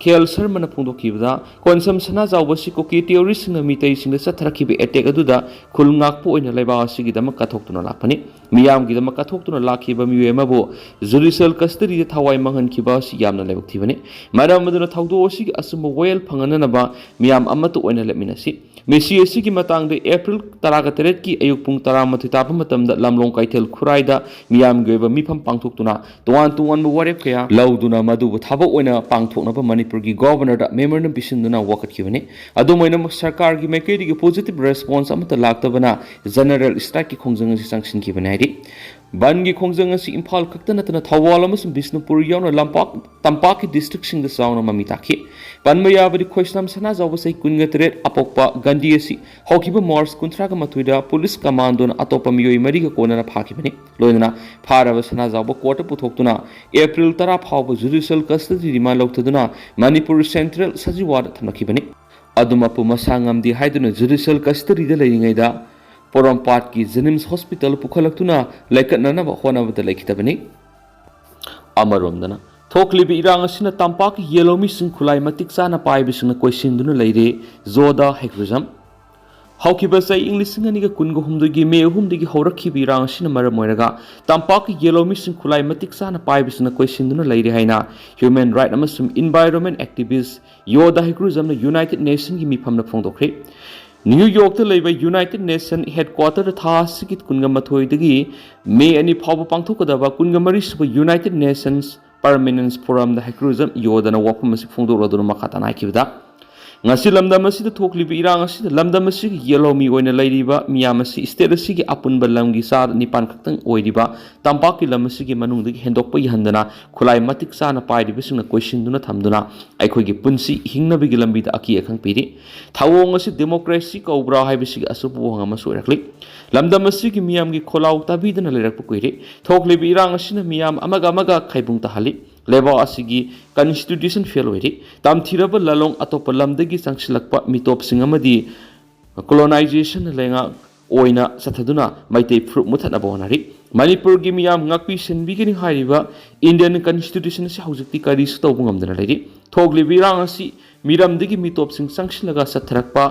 ꯈꯦꯜ ꯁꯔꯃꯅ ꯐꯣꯡꯗꯣꯛꯈꯤꯕꯗ, ꯈꯣꯟꯁꯝ ꯁꯅꯥꯖꯥꯎꯕ ꯑꯁꯤ ꯀꯨꯀꯤ ꯇꯦꯔꯣꯔꯤꯁꯁꯤꯡꯅ ꯃꯤꯇꯩꯁꯤꯡꯗ ꯆꯠꯊꯔꯛꯈꯤꯕ ꯑꯦꯇꯦꯛ ꯑꯗꯨꯗ ꯈꯨꯜ ꯉꯥꯛꯄ ꯑꯣꯏꯅ ꯂꯩꯕꯥꯛ ꯑꯁꯤꯒꯤꯗꯃꯛ ꯀꯠꯊꯣꯛꯇꯨꯅ ꯂꯥꯛꯄꯅꯤ꯫ ꯃꯤꯌꯥꯝꯒꯤꯗꯃꯛ ꯀꯠꯊꯣꯛꯇꯨꯅ ꯂꯥꯛꯈꯤꯕ ꯃꯤꯑꯣꯏ ꯑꯃꯕꯨ ꯖꯨꯗꯤꯁꯤꯌꯦꯜ ꯀꯁꯇꯗꯤꯗ ꯊꯋꯥꯏ ꯃꯥꯡꯍꯟꯈꯤꯕ ꯑꯁꯤ ꯌꯥꯝꯅ ꯂꯥꯏꯕꯛ ꯊꯤꯕꯅꯤ꯫ ꯃꯔꯝ ꯑꯗꯨꯅ ꯊꯧꯗꯣꯛ ꯑꯁꯤꯒꯤ ꯑꯆꯨꯝꯕ ꯋꯥꯌꯦꯜ ꯐꯪꯍꯟꯅꯅꯕ ꯃꯤꯌꯥꯝ ꯑꯃꯠꯇ ꯑꯣꯏꯅ ꯂꯦꯞꯃꯤꯟꯅꯁꯤ꯫ ꯃꯦꯁꯤ ꯑꯁꯤꯒꯤ ꯃꯇꯥꯡꯗ ꯑꯦꯄ꯭ꯔꯤꯜ ꯇꯔꯥꯒ ꯇꯔꯦꯠꯀꯤ ꯑꯌꯨꯛ ꯄꯨꯡ ꯇꯔꯥꯃꯥꯊꯣꯏ ꯇꯥꯕ ꯃꯇꯝꯗ ꯂꯝꯂꯣꯡ ꯀꯩꯊꯦꯜ ꯈꯨꯔꯥꯏꯗ ꯃꯤꯌꯥꯝꯒꯤ ꯑꯣꯏꯕ ꯃꯤꯐꯝ ꯄꯥꯡꯊꯣꯛꯇꯨꯅ ꯇꯣꯉꯥꯟ ꯇꯣꯉꯥꯟꯕ ꯋꯥꯔꯦꯞ ꯀꯌꯥ ꯂꯧꯗꯨꯅ ꯃꯗꯨꯕꯨ ꯊꯕꯛ ꯑꯣꯏꯅ ꯄꯥꯡꯊꯣꯛꯅꯕ ꯃꯅꯤꯄꯨꯔꯒꯤ ꯒꯣꯚꯔꯅꯔꯗ ꯃꯦꯃꯣꯔꯦꯟꯗꯝ ꯄꯤꯁꯤꯟꯗꯨꯅ ꯋꯥꯀꯠꯈꯤꯕꯅꯤ꯫ ꯑꯗꯨꯝ ꯑꯣꯏꯅꯃꯛ ꯁꯔꯀꯥꯔꯒꯤ ꯃꯥꯏꯀꯩꯗꯒꯤ ꯄꯣꯖꯤꯇꯤꯚ ꯔꯦꯁꯄꯣꯟꯁ ꯑꯃꯠꯇ ꯂꯥꯛꯇꯕꯅ ꯖꯦꯅꯔꯦꯜ ꯁ꯭ꯇ꯭ꯔꯥꯏꯛꯀꯤ ꯈꯣꯡꯖꯪ ꯑꯁꯤ ꯆꯪꯁꯤꯟꯈꯤꯕꯅꯤ ꯍꯥꯏꯔꯤ꯫ ꯕꯟꯒꯤ ꯈꯣꯡꯖꯪ ꯑꯁꯤ ꯏꯝꯐꯥꯜ ꯈꯛꯇ ꯅꯠꯇꯅ ꯊꯧꯕꯥꯜ ꯑꯃꯁꯨꯡ ꯕꯤꯁꯅꯨꯄꯨꯔ ꯌꯥꯎꯅ ꯂꯝꯄꯥꯛ, ꯇꯝꯄꯥꯛꯀꯤ ꯗꯤꯁꯇ꯭ꯔꯤꯛꯁꯤꯡꯗ ꯆꯥꯎꯅ ꯃꯃꯤ ꯇꯥꯈꯤ꯫ ꯄꯟꯕ ꯌꯥꯕꯗꯤ ꯈꯣꯏꯁꯅꯥꯝ ꯁꯅꯥꯖꯥꯎꯕ ꯆꯍꯤ ꯀꯨꯟꯒ ꯇꯔꯦꯠ ꯑꯄꯣꯛꯄ ꯒꯥꯟꯙꯤ ꯑꯁꯤ ꯍꯧꯈꯤꯕ ꯃꯥꯔꯆ ꯀꯨꯟꯊ꯭ꯔꯥꯒ ꯃꯥꯊꯣꯏꯗ ꯄꯨꯂꯤꯁ ꯀꯃꯥꯟꯗꯣꯅ ꯑꯇꯣꯞꯄ ꯃꯤꯑꯣꯏ ꯃꯔꯤꯒ ꯀꯣꯟꯅꯅ ꯐꯥꯈꯤꯕꯅꯤ꯫ ꯂꯣꯏꯅꯅ ꯐꯥꯔꯕ ꯁꯅꯥꯖꯥꯎꯕ ꯀꯣꯔꯠꯇ ꯄꯨꯊꯣꯛꯇꯨꯅ ꯑꯦꯄ꯭ꯔꯤꯜ ꯇꯔꯥ ꯐꯥꯎꯕ ꯖꯨꯗꯤꯁꯤꯌꯦꯜ ꯀꯁꯇꯗꯤ ꯔꯤꯃꯥꯟ ꯂꯧꯊꯗꯨꯅ ꯃꯅꯤꯄꯨꯔ ꯁꯦꯟꯇ꯭ꯔꯦꯜ ꯁꯖꯤꯋꯥꯗ ꯊꯝꯂꯛꯈꯤꯕꯅꯤ꯫ ꯑꯗꯨꯃꯛꯄꯨ ꯃꯁꯥ ꯉꯝꯗꯦ ꯍꯥꯏꯗꯨꯅ ꯖꯨꯗꯤꯁꯤꯌꯦꯜ ꯀꯁꯇꯗꯤꯗ ꯂꯩꯔꯤꯉꯩꯗ ꯄꯣꯔꯣꯝꯄꯥꯠꯀꯤ ꯖꯦꯅꯤꯝꯁ ꯍꯣꯁꯄꯤꯇꯥꯜ ꯄꯨꯈꯠꯂꯛꯇꯨꯅ ꯂꯥꯏꯀꯠꯅꯅꯕ ꯍꯣꯠꯅꯕꯗ ꯂꯩꯈꯤꯗꯕꯅꯤ꯫ ꯑꯃꯔꯣꯝꯗꯅ, ꯊꯣꯛꯂꯤꯕ ꯏꯔꯥꯡ ꯑꯁꯤꯅ ꯇꯝꯄꯥꯛꯀꯤ ꯌꯦꯜꯍꯧꯃꯤꯁꯤꯡ ꯈꯨꯠꯂꯥꯏ ꯃꯇꯤꯛ ꯆꯥꯅ ꯄꯥꯏꯕꯁꯤꯡꯅ ꯀꯣꯏꯁꯤꯟꯗꯨꯅ ꯂꯩꯔꯦ꯫ ꯖꯣꯗꯥ ꯍꯦꯒ꯭ꯔꯨꯖꯝ꯫ ꯍꯧꯈꯤꯕ ꯆꯍꯤ ꯏꯪ ꯂꯤꯁꯤꯡ ꯑꯅꯤꯒ ꯀꯨꯟꯒ ꯍꯨꯝꯗꯣꯏꯒꯤ ꯃꯦ ꯑꯍꯨꯝꯗꯒꯤ ꯍꯧꯔꯛꯈꯤꯕ ꯏꯔꯥꯡ ꯑꯁꯤꯅ ꯃꯔꯝ ꯑꯣꯏꯔꯒ ꯇꯝꯄꯥꯛꯀꯤ ꯌꯦꯜꯍꯧꯃꯤꯁꯤꯡ ꯈꯨꯠꯂꯥꯏ ꯃꯇꯤꯛ ꯆꯥꯅ ꯄꯥꯏꯕꯁꯤꯡꯅ ꯀꯣꯏꯁꯤꯟꯗꯨꯅ ꯂꯩꯔꯦ ꯍꯥꯏꯅ ꯍ꯭ꯌꯨꯃꯦꯟ ꯔꯥꯏꯠ ꯑꯃꯁꯨꯡ ꯏꯟꯚꯥꯏꯔꯣꯟꯃꯦꯟ ꯑꯦꯛꯇꯤꯚꯤꯁ ꯌꯣꯗꯥ ꯍꯦꯒ꯭ꯔꯨꯖꯝꯅ ꯌꯨꯅꯥꯏꯇꯦꯗ ꯅꯦꯁꯟꯒꯤ ꯃꯤꯐꯝꯗ ꯐꯣꯡꯗꯣꯛꯈ꯭ꯔꯦ꯫ ꯅ꯭ꯌꯨ ꯌꯣꯔꯛꯇ ꯂꯩꯕ ꯌꯨꯅꯥꯏꯇꯦꯗ ꯅꯦꯁꯟ ꯍꯦꯗꯀ꯭ꯋꯥꯇꯔꯗ ꯊꯥ ꯑꯁꯤꯒꯤ ꯀꯨꯟꯒ ꯃꯥꯊꯣꯏꯗꯒꯤ ꯃꯦ ꯑꯅꯤ ꯐꯥꯎꯕ ꯄꯥꯡꯊꯣꯛꯀꯗꯕ ꯀꯨꯟꯒ ꯃꯔꯤ ꯁꯨꯕ ꯌꯨꯅꯥꯏꯇꯦꯗ ꯅꯦꯁꯟꯁ Permanence Forumꯗ ꯍꯩꯀ꯭ꯔꯨꯖꯝ ꯌꯣꯗꯅ ꯋꯥꯐꯝ ꯑꯁꯤ ꯐꯣꯡꯗꯣꯛꯂꯗꯨꯅ ꯃꯈꯥ ꯇꯥꯅ ꯍꯥꯏꯈꯤꯕꯗ, ꯉꯁꯤ ꯂꯝꯗꯝ ꯑꯁꯤꯗ ꯊꯣꯛꯂꯤꯕ ꯏꯔꯥꯡ ꯑꯁꯤꯗ ꯂꯝꯗꯝ ꯑꯁꯤꯒꯤ ꯌꯦꯜꯍꯧꯃꯤ ꯑꯣꯏꯅ ꯂꯩꯔꯤꯕ ꯃꯤꯌꯥꯝ ꯑꯁꯤ state ꯑꯁꯤꯒꯤ ꯑꯄꯨꯟꯕ ꯂꯝꯒꯤ ꯆꯥꯗ ꯅꯤꯄꯥꯟ ꯈꯛꯇꯪ ꯑꯣꯏꯔꯤꯕ ꯇꯝꯄꯥꯛꯀꯤ ꯂꯝ ꯑꯁꯤꯒꯤ ꯃꯅꯨꯡꯗꯒꯤ ꯍꯦꯟꯗꯣꯛꯄ ꯌꯥꯍꯟꯗꯅ ꯈꯨꯠꯂꯥꯏ ꯃꯇꯤꯛ ꯆꯥꯅ ꯄꯥꯏꯔꯤꯕꯁꯤꯡꯅ ꯀꯣꯏꯁꯤꯟꯗꯨꯅ ꯊꯝꯗꯨꯅ ꯑꯩꯈꯣꯏꯒꯤ ꯄꯨꯟꯁꯤ ꯍꯤꯡꯅꯕꯒꯤ ꯂꯝꯕꯤꯗ ꯑꯀꯤ ꯑꯈꯪ ꯄꯤꯔꯤ꯫ ꯊꯧꯑꯣꯡ ꯑꯁꯤ democracy ꯀꯧꯕ꯭ꯔꯥ ꯍꯥꯏꯕꯁꯤꯒꯤ ꯑꯆꯨꯝꯕ ꯋꯥꯍꯪ ꯑꯃꯁꯨ ꯑꯣꯏꯔꯛꯂꯤ꯫ ꯂꯝꯗꯝ ꯑꯁꯤꯒꯤ ꯃꯤꯌꯥꯝꯒꯤ ꯈꯣꯜꯂꯥꯎ ꯇꯥꯕꯤꯗꯅ ꯂꯩꯔꯛꯄ ꯀꯨꯏꯔꯦ꯫ ꯊꯣꯛꯂꯤꯕ ꯏꯔꯥꯡ ꯑꯁꯤꯅ ꯃꯤꯌꯥꯝ ꯑꯃꯒ ꯑꯃꯒ ꯈꯥꯏꯕꯨꯡ ꯇꯥꯍꯜꯂꯤ꯫ ꯂꯩꯕꯥꯛ ꯑꯁꯤꯒꯤ constitution fail ꯑꯣꯏꯔꯤ꯫ ꯇꯝꯊꯤꯔꯕ ꯂꯥꯂꯣꯡ ꯑꯇꯣꯞꯄ ꯂꯝꯗꯒꯤ ꯆꯪꯁꯤꯜꯂꯛꯄ ꯃꯤꯇꯣꯞꯁꯤꯡ ꯑꯃꯗꯤ colonization ꯂꯩꯉꯥꯛ ꯑꯣꯏꯅ ꯆꯠꯊꯗꯨꯅ ꯃꯩꯇꯩ ꯐꯨꯔꯨꯞ ꯃꯨꯊꯠꯅꯕ ꯍꯣꯠꯅꯔꯤ꯫ ꯃꯅꯤꯄꯨꯔꯒꯤ ꯃꯤꯌꯥꯝ ꯉꯥꯛꯄꯤ ꯁꯦꯟꯕꯤꯒꯅꯤ ꯍꯥꯏꯔꯤꯕ Indian constitution ꯑꯁꯤ ꯍꯧꯖꯤꯛꯇꯤ ꯀꯔꯤꯁꯨ ꯇꯧꯕ ꯉꯝꯗꯅ ꯂꯩꯔꯤ꯫ ꯊꯣꯛꯂꯤꯕ ꯏꯔꯥꯡ ꯑꯁꯤ ꯃꯤꯔꯝꯗꯒꯤ ꯃꯤꯇꯣꯞꯁꯤꯡ ꯆꯪꯁꯤꯜꯂꯒ ꯆꯠꯊꯔꯛꯄ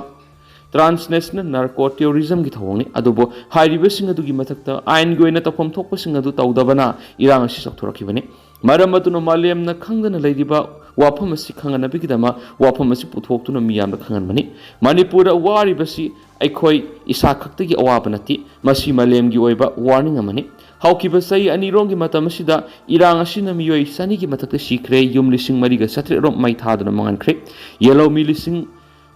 transnational narco terrorismꯒꯤ ꯊꯧꯑꯣꯡꯅꯤ꯫ ꯑꯗꯨꯕꯨ ꯍꯥꯏꯔꯤꯕꯁꯤꯡ ꯑꯗꯨꯒꯤ ꯃꯊꯛꯇ ꯑꯥꯏꯟꯒꯤ ꯑꯣꯏꯅ ꯇꯧꯐꯝ ꯊꯣꯛꯄꯁꯤꯡ ꯑꯗꯨ ꯇꯧꯗꯕꯅ ꯏꯔꯥꯡ ꯑꯁꯤ ꯆꯥꯎꯊꯣꯔꯛꯈꯤꯕꯅꯤ꯫ ꯃꯔꯝ ꯑꯗꯨꯅ ꯃꯥꯂꯦꯝꯅ ꯈꯪꯗꯅ ꯂꯩꯔꯤꯕ ꯋꯥꯐꯝ ꯑꯁꯤ ꯈꯪꯍꯟꯅꯕꯒꯤꯗꯃꯛ ꯋꯥꯐꯝ ꯑꯁꯤ ꯄꯨꯊꯣꯛꯇꯨꯅ ꯃꯤꯌꯥꯝꯗ ꯈꯪꯍꯟꯕꯅꯤ꯫ ꯃꯅꯤꯄꯨꯔꯗ ꯋꯥꯔꯤꯕꯁꯤ ꯑꯩꯈꯣꯏ ꯏꯁꯥ ꯈꯛꯇꯒꯤ ꯑꯋꯥꯕ ꯅꯠꯇꯦ, ꯃꯁꯤ ꯃꯥꯂꯦꯝꯒꯤ ꯑꯣꯏꯕ warning ꯑꯃꯅꯤ꯫ ꯍꯧꯈꯤꯕ ꯆꯍꯤ ꯑꯅꯤꯔꯣꯝꯒꯤ ꯃꯇꯝ ꯑꯁꯤꯗ ꯏꯔꯥꯡ ꯑꯁꯤꯅ ꯃꯤꯑꯣꯏ ꯆꯅꯤꯒꯤ ꯃꯊꯛꯇ ꯁꯤꯈ꯭ꯔꯦ, ꯌꯨꯝ ꯂꯤꯁꯤꯡ ꯃꯔꯤꯒ ꯆꯥꯇ꯭ꯔꯦꯠ ꯔꯣꯝ ꯃꯩ ꯊꯥꯗꯨꯅ ꯃꯥꯡꯍꯟꯈ꯭ꯔꯦ꯫ ꯌꯦꯜꯍꯧꯃꯤ ꯂꯤꯁꯤꯡ,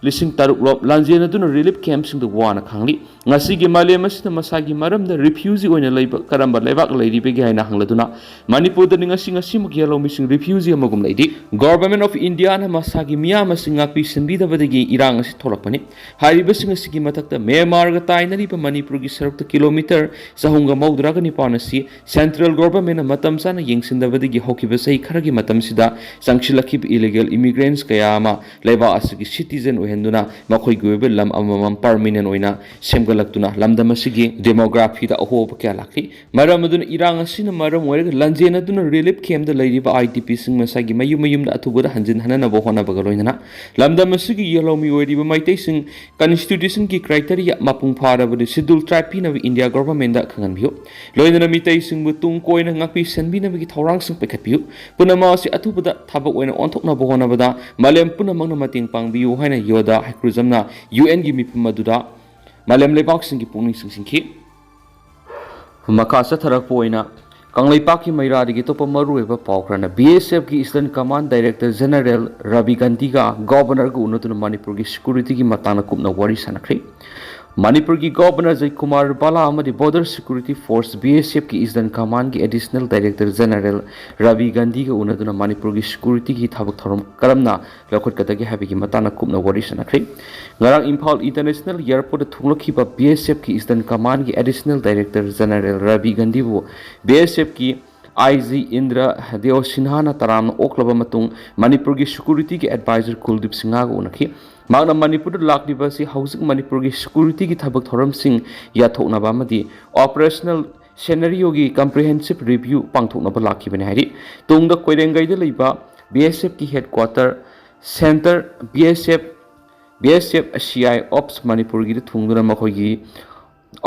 ꯂꯤꯁꯤꯡ ꯇꯔꯨꯛ ꯔꯣꯝ ꯂꯥꯟꯖꯦꯟꯅꯗꯨꯅ relief campꯁꯤꯡꯗ ꯋꯥꯅ ꯈꯥꯡꯂꯤ꯫ ꯉꯁꯤꯒꯤ ꯃꯥꯂꯦꯝ ꯑꯁꯤꯗ ꯃꯁꯥꯒꯤ ꯃꯔꯝꯗ refugee ꯑꯣꯏꯅ ꯂꯩꯕ ꯀꯔꯝꯕ ꯂꯩꯕꯥꯛ ꯂꯩꯔꯤꯕꯒꯦ ꯍꯥꯏꯅ ꯍꯪꯂꯗꯨꯅ ꯃꯅꯤꯄꯨꯔꯗꯅꯤ ꯉꯁꯤ ꯉꯁꯤꯃꯛ ꯌꯦꯜꯍꯧꯃꯤꯁꯤꯡ refugee ꯑꯃꯒꯨꯝ ꯂꯩꯔꯤ꯫ Government of Indiaꯅ ꯃꯁꯥꯒꯤ ꯃꯤꯌꯥꯝ ꯑꯁꯤ ꯉꯥꯛꯄꯤ ꯁꯦꯟꯕꯤꯗꯕꯗꯒꯤ ꯏꯔꯥꯡ ꯑꯁꯤ ꯊꯣꯛꯂꯛꯄꯅꯤ꯫ ꯍꯥꯏꯔꯤꯕꯁꯤꯡ ꯑꯁꯤꯒꯤ ꯃꯊꯛꯇ ꯃ꯭ꯌꯥꯟꯃꯥꯔꯒ ꯇꯥꯏꯅꯔꯤꯕ ꯃꯅꯤꯄꯨꯔꯒꯤ ꯁꯔꯨꯛꯇ ꯀꯤꯂꯣꯃꯤꯇꯔ ꯆꯍꯨꯝꯒ ꯃꯧꯗ꯭ꯔꯥꯒ ꯅꯤꯄꯥꯟ ꯑꯁꯤ central governmentꯅ ꯃꯇꯝ ꯆꯥꯅ ꯌꯦꯡꯁꯤꯟꯗꯕꯗꯒꯤ ꯍꯧꯈꯤꯕ ꯆꯍꯤ ꯈꯔꯒꯤ ꯃꯇꯝꯁꯤꯗ ꯆꯪꯁꯤꯜꯂꯛꯈꯤꯕ illegal immigrants ꯀꯌꯥ ꯑꯃ ꯂꯩꯕꯥꯛ ꯑꯁꯤꯒꯤ citizen ꯑꯣꯏꯍꯟꯗꯨꯅ ꯃꯈꯣꯏꯒꯤ ꯑꯣꯏꯕ ꯂꯝ ꯑꯃꯃꯝ permanent ꯑꯣꯏꯅ ꯁꯦꯝꯒꯠꯂꯛꯇꯨꯅ ꯂꯝꯗꯝ ꯑꯁꯤꯒꯤ demographyꯗ ꯑꯍꯣꯕ ꯀꯌꯥ ꯂꯥꯛꯂꯤ꯫ ꯃꯔꯝ ꯑꯗꯨꯅ ꯏꯔꯥꯡ ꯑꯁꯤꯅ ꯃꯔꯝ ꯑꯣꯏꯔꯒ ꯂꯥꯟꯖꯦꯟꯅꯗꯨꯅ relief campꯗ ꯂꯩꯔꯤꯕ IDPꯁꯤꯡ ꯃꯁꯥꯒꯤ ꯃꯌꯨꯝ ꯃꯌꯨꯝꯗ ꯑꯊꯨꯕꯗ ꯍꯟꯖꯤꯟ ꯍꯟꯅꯅꯕ ꯍꯣꯠꯅꯕꯒ ꯂꯣꯏꯅꯅ ꯂꯝꯗꯝ ꯑꯁꯤꯒꯤ ꯌꯦꯜꯍꯧꯃꯤ ꯑꯣꯏꯔꯤꯕ ꯃꯩꯇꯩꯁꯤꯡ constitutionꯒꯤ criteria ꯃꯄꯨꯡ ꯐꯥꯔꯕꯗꯤ schedule tribe ꯄꯤꯅꯕ India governmentꯗ ꯈꯪꯍꯟꯕꯤꯌꯨ꯫ ꯂꯣꯏꯅꯅ ꯃꯤꯇꯩꯁꯤꯡꯕꯨ ꯇꯨꯡ ꯀꯣꯏꯅ ꯉꯥꯛꯄꯤ ꯁꯦꯟꯕꯤꯅꯕꯒꯤ ꯊꯧꯔꯥꯡꯁꯤꯡ ꯄꯥꯏꯈꯠꯄꯤꯌꯨ꯫ ꯄꯨꯝꯅꯃꯛ ꯑꯁꯤ ꯑꯊꯨꯕꯗ ꯊꯕꯛ ꯑꯣꯏꯅ ꯑꯣꯟꯊꯣꯛꯅꯕ ꯍꯣꯠꯅꯕꯗ ꯃꯥꯂꯦꯝ ꯄꯨꯝꯅꯃꯛꯅ ꯃꯇꯦꯡ ꯄꯥꯡꯕꯤꯌꯨ ꯍꯥꯏꯅ ꯌꯣꯗꯥ ꯍꯩꯀ꯭ꯔꯨꯖꯝꯅ UNꯒꯤ ꯃꯤꯐꯝ ꯑꯗꯨꯗ ꯃꯥꯂꯦꯝ ꯂꯩꯕꯥꯛꯁꯤꯡꯒꯤ ꯄꯨꯛꯅꯤꯡ ꯆꯤꯡꯁꯤꯟꯈꯤ꯫ ꯃꯈꯥ ꯆꯠꯊꯔꯛꯄ ꯑꯣꯏꯅ ꯀꯪꯂꯩꯄꯥꯛꯀꯤ ꯃꯩꯔꯥꯗꯒꯤ ꯑꯇꯣꯞꯄ ꯃꯔꯨꯑꯣꯏꯕ ꯄꯥꯎ ꯈꯔꯅ, ꯕꯤ ꯑꯦꯁ ꯑꯦꯐꯀꯤ Eastern Command Director General Ravi ꯒꯥꯟꯙꯤꯒ Governorꯒ ꯎꯅꯗꯨꯅ ꯃꯅꯤꯄꯨꯔꯒꯤ securityꯒꯤ ꯃꯇꯥꯡꯗ ꯀꯨꯞꯅ ꯋꯥꯔꯤ ꯁꯥꯟꯅꯈ꯭ꯔꯦ꯫ ꯃꯅꯤꯄꯨꯔꯒꯤ Governor ꯖꯌꯀꯨꯃꯥꯔ ꯕꯥꯂꯥ ꯑꯃꯗꯤ Border Security Force, B S ꯑꯦꯐꯀꯤ Eastern Commandꯒꯤ Additional Director General ꯔꯕꯤ ꯒꯥꯟꯙꯤꯒ ꯎꯅꯗꯨꯅ ꯃꯅꯤꯄꯨꯔꯒꯤ securityꯒꯤ ꯊꯕꯛ ꯊꯧꯔꯝ ꯀꯔꯝꯅ ꯂꯧꯈꯠꯀꯗꯒꯦ ꯍꯥꯏꯕꯒꯤ ꯃꯇꯥꯡꯗ ꯀꯨꯞꯅ ꯋꯥꯔꯤ ꯁꯥꯟꯅꯈ꯭ꯔꯦ꯫ ꯉꯔꯥꯡ ꯏꯝꯐꯥꯜ International Airportꯇ ꯊꯨꯡꯂꯛꯈꯤꯕ ꯕꯤ ꯑꯦꯁ ꯑꯦꯐꯀꯤ Eastern Commandꯒꯤ Additional Director General ꯔꯕꯤ ꯒꯥꯟꯙꯤꯕꯨ ꯕꯤ ꯑꯦꯁ ꯑꯦꯐꯀꯤ ꯑꯥꯏ ꯖꯤ ꯏꯟꯗ꯭ꯔ ꯗꯦꯑꯣ ꯁꯤꯟꯍꯥꯅ ꯇꯔꯥꯝꯅ ꯑꯣꯛꯂꯕ ꯃꯇꯨꯡ ꯃꯅꯤꯄꯨꯔꯒꯤ securityꯒꯤ advisor ꯀꯨꯜꯗꯤꯞ ꯁꯤꯡꯍꯒ ꯎꯅꯈꯤ꯫ ꯃꯍꯥꯛꯅ ꯃꯅꯤꯄꯨꯔꯗ ꯂꯥꯛꯂꯤꯕ ꯑꯁꯤ ꯍꯧꯖꯤꯛ ꯃꯅꯤꯄꯨꯔꯒꯤ securityꯒꯤ ꯊꯕꯛ ꯊꯧꯔꯝꯁꯤꯡ ꯌꯥꯊꯣꯛꯅꯕ ꯑꯃꯗꯤ operational scenarioꯒꯤ comprehensive review ꯄꯥꯡꯊꯣꯛꯅꯕ ꯂꯥꯛꯈꯤꯕꯅꯤ ꯍꯥꯏꯔꯤ꯫ ꯇꯨꯡꯗ ꯀꯣꯏꯔꯦꯡꯒꯩꯗ ꯂꯩꯕ ꯕꯤ ꯑꯦꯁ ꯑꯦꯐꯀꯤ headquarter, Centre, B S F, B S F C I Ops ꯃꯅꯤꯄꯨꯔꯒꯤꯗ ꯊꯨꯡꯗꯨꯅ ꯃꯈꯣꯏꯒꯤ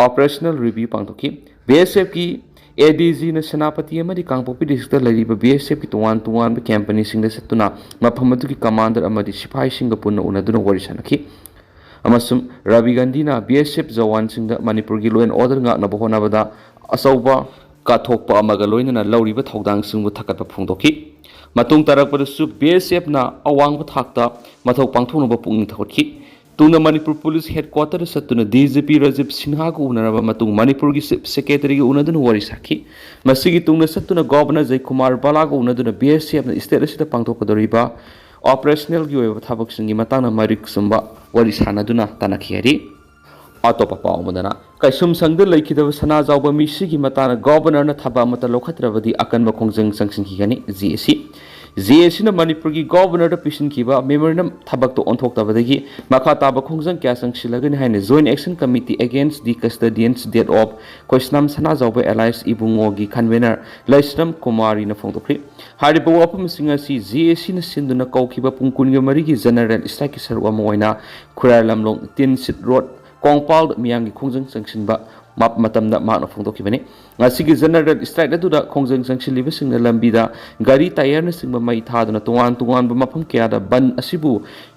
operational review ꯄꯥꯡꯊꯣꯛꯈꯤ꯫ ꯕꯤ ꯑꯦꯁ ꯑꯦꯐꯀꯤ ꯑꯦ ꯗꯤ ꯖꯤꯅ ꯁꯦꯅꯥꯄꯇꯤ ꯑꯃꯗꯤ ꯀꯥꯡꯄꯣꯛꯄꯤ districtꯇ ꯂꯩꯔꯤꯕ ꯕꯤ ꯑꯦꯁ ꯑꯦꯐꯀꯤ ꯇꯣꯉꯥꯟ ꯇꯣꯉꯥꯟꯕ companyꯁꯤꯡꯗ ꯆꯠꯇꯨꯅ ꯃꯐꯝ ꯑꯗꯨꯒꯤ commander ꯑꯃꯗꯤ ꯁꯤꯐꯥꯏꯁꯤꯡꯒ ꯄꯨꯟꯅ ꯎꯅꯗꯨꯅ ꯋꯥꯔꯤ ꯁꯥꯟꯅꯈꯤ꯫ ꯑꯃꯁꯨꯡ ꯔꯕꯤ ꯒꯥꯟꯙꯤꯅ ꯕꯤ ꯑꯦꯁ ꯑꯦꯐ ꯖꯋꯥꯟꯁꯤꯡꯗ ꯃꯅꯤꯄꯨꯔꯒꯤ law and order ꯉꯥꯛꯅꯕ ꯍꯣꯠꯅꯕꯗ ꯑꯆꯧꯕ ꯀꯠꯊꯣꯛꯄ ꯑꯃꯒ ꯂꯣꯏꯅꯅ ꯂꯧꯔꯤꯕ ꯊꯧꯗꯥꯡꯁꯤꯡꯕꯨ ꯊꯥꯒꯠꯄ ꯐꯣꯡꯗꯣꯛꯈꯤ꯫ ꯃꯇꯨꯡ ꯇꯥꯔꯛꯄꯗꯁꯨ ꯕꯤ ꯑꯦꯁ ꯑꯦꯐꯅ ꯑꯋꯥꯡꯕ ꯊꯥꯛꯇ ꯃꯊꯧ ꯄꯥꯡꯊꯣꯛꯅꯕ ꯄꯨꯛꯅꯤꯡ ꯊꯧꯒꯠꯈꯤ꯫ ꯇꯨꯡꯗ ꯃꯅꯤꯄꯨꯔ ꯄꯨꯂꯤꯁ headquarterꯗ ꯆꯠꯇꯨꯅ ꯗꯤ ꯖꯤ ꯄꯤ ꯔꯥꯖꯤꯕ ꯁꯤꯟꯍꯥꯒ ꯎꯅꯔꯕ ꯃꯇꯨꯡ ꯃꯅꯤꯄꯨꯔꯒꯤ Chief Secretaryꯒ ꯎꯅꯗꯨꯅ ꯋꯥꯔꯤ ꯁꯥꯈꯤ꯫ ꯃꯁꯤꯒꯤ ꯇꯨꯡꯗ ꯆꯠꯇꯨꯅ Governor ꯖꯌꯀꯨꯃꯥꯔ ꯕꯥꯂꯥꯒ ꯎꯅꯗꯨꯅ ꯕꯤ ꯑꯦꯁ ꯑꯦꯐꯅ state ꯑꯁꯤꯗ ꯄꯥꯡꯊꯣꯛꯀꯗꯧꯔꯤꯕ operationalꯒꯤ ꯑꯣꯏꯕ ꯊꯕꯛꯁꯤꯡꯒꯤ ꯃꯇꯥꯡꯗ ꯃꯔꯤꯛ ꯆꯨꯝꯕ ꯋꯥꯔꯤ ꯁꯥꯟꯅꯗꯨꯅ ꯇꯥꯟꯅꯈꯤ ꯍꯥꯏꯔꯤ꯫ ꯑꯇꯣꯞꯄ ꯄꯥꯎ ꯑꯃꯗꯅ, ꯀꯩꯁꯨꯝꯁꯪꯗ ꯂꯩꯈꯤꯗꯕ ꯁꯅꯥꯖꯥꯎꯕ ꯃꯤꯁꯤꯒꯤ ꯃꯇꯥꯡꯗ Governorꯅ ꯊꯕꯛ ꯑꯃꯠꯇ ꯂꯧꯈꯠꯇ꯭ꯔꯕꯗꯤ ꯑꯀꯟꯕ ꯈꯣꯡꯖꯪ ꯆꯪꯁꯤꯟꯈꯤꯒꯅꯤ, ꯖꯦ ꯑꯦ ꯁꯤ꯫ ꯖꯦ ꯑꯦ ꯁꯤꯅ ꯃꯅꯤꯄꯨꯔꯒꯤ Governorꯗ ꯄꯤꯁꯤꯟꯈꯤꯕ memorandum ꯊꯕꯛꯇ ꯑꯣꯟꯊꯣꯛꯇꯕꯗꯒꯤ ꯃꯈꯥ ꯇꯥꯕ ꯈꯣꯡꯖꯪ ꯀꯌꯥ ꯆꯪꯁꯤꯜꯂꯒꯅꯤ ꯍꯥꯏꯅ Joint Action Committee Against the Custodian's Death of ꯈꯣꯏꯁꯅꯥꯝ Sanajaoba alias ꯏꯕꯨꯡꯉꯣꯒꯤ convener ꯂꯩꯁ꯭ꯔꯝ ꯀꯨꯃꯥꯔꯤꯅ ꯐꯣꯡꯗꯣꯛꯈ꯭ꯔꯤ꯫ ꯍꯥꯏꯔꯤꯕ ꯋꯥꯐꯝꯁꯤꯡ ꯑꯁꯤ ꯖꯦ ꯑꯦ ꯁꯤꯅ ꯁꯤꯟꯗꯨꯅ ꯀꯧꯈꯤꯕ ꯄꯨꯡ ꯀꯨꯟꯒ ꯃꯔꯤꯒꯤ general strikeꯀꯤ ꯁꯔꯨꯛ ꯑꯃ ꯑꯣꯏꯅ ꯈꯨꯔꯥꯏ ꯂꯝꯂꯣꯡ ꯇꯤꯟ ꯁꯤꯠ ꯔꯣꯗ ꯀꯣꯡꯄꯥꯜꯗ ꯃꯤꯌꯥꯝꯒꯤ ꯈꯣꯡꯖꯪ ꯆꯪꯁꯤꯟꯕ ꯃ-, ꯃꯇꯝꯗ ꯃꯍꯥꯛꯅ ꯐꯣꯡꯗꯣꯛꯈꯤꯕꯅꯤ꯫ ꯉꯁꯤꯒꯤ ꯖꯦꯅꯔꯦꯜ ꯁ꯭ꯇ꯭ꯔꯥꯏꯛ ꯑꯗꯨꯗ ꯈꯣꯡꯖꯪ ꯆꯪꯁꯤꯜꯂꯤꯕꯁꯤꯡꯅ ꯂꯝꯕꯤꯗ ꯒꯥꯔꯤ ꯇꯥꯌꯔꯅꯆꯤꯡꯕ ꯃꯩ ꯊꯥꯗꯨꯅ ꯇꯣꯉꯥꯟ ꯇꯣꯉꯥꯟꯕ ꯃꯐꯝ ꯀꯌꯥꯗ ꯕꯟ ꯑꯁꯤꯕꯨ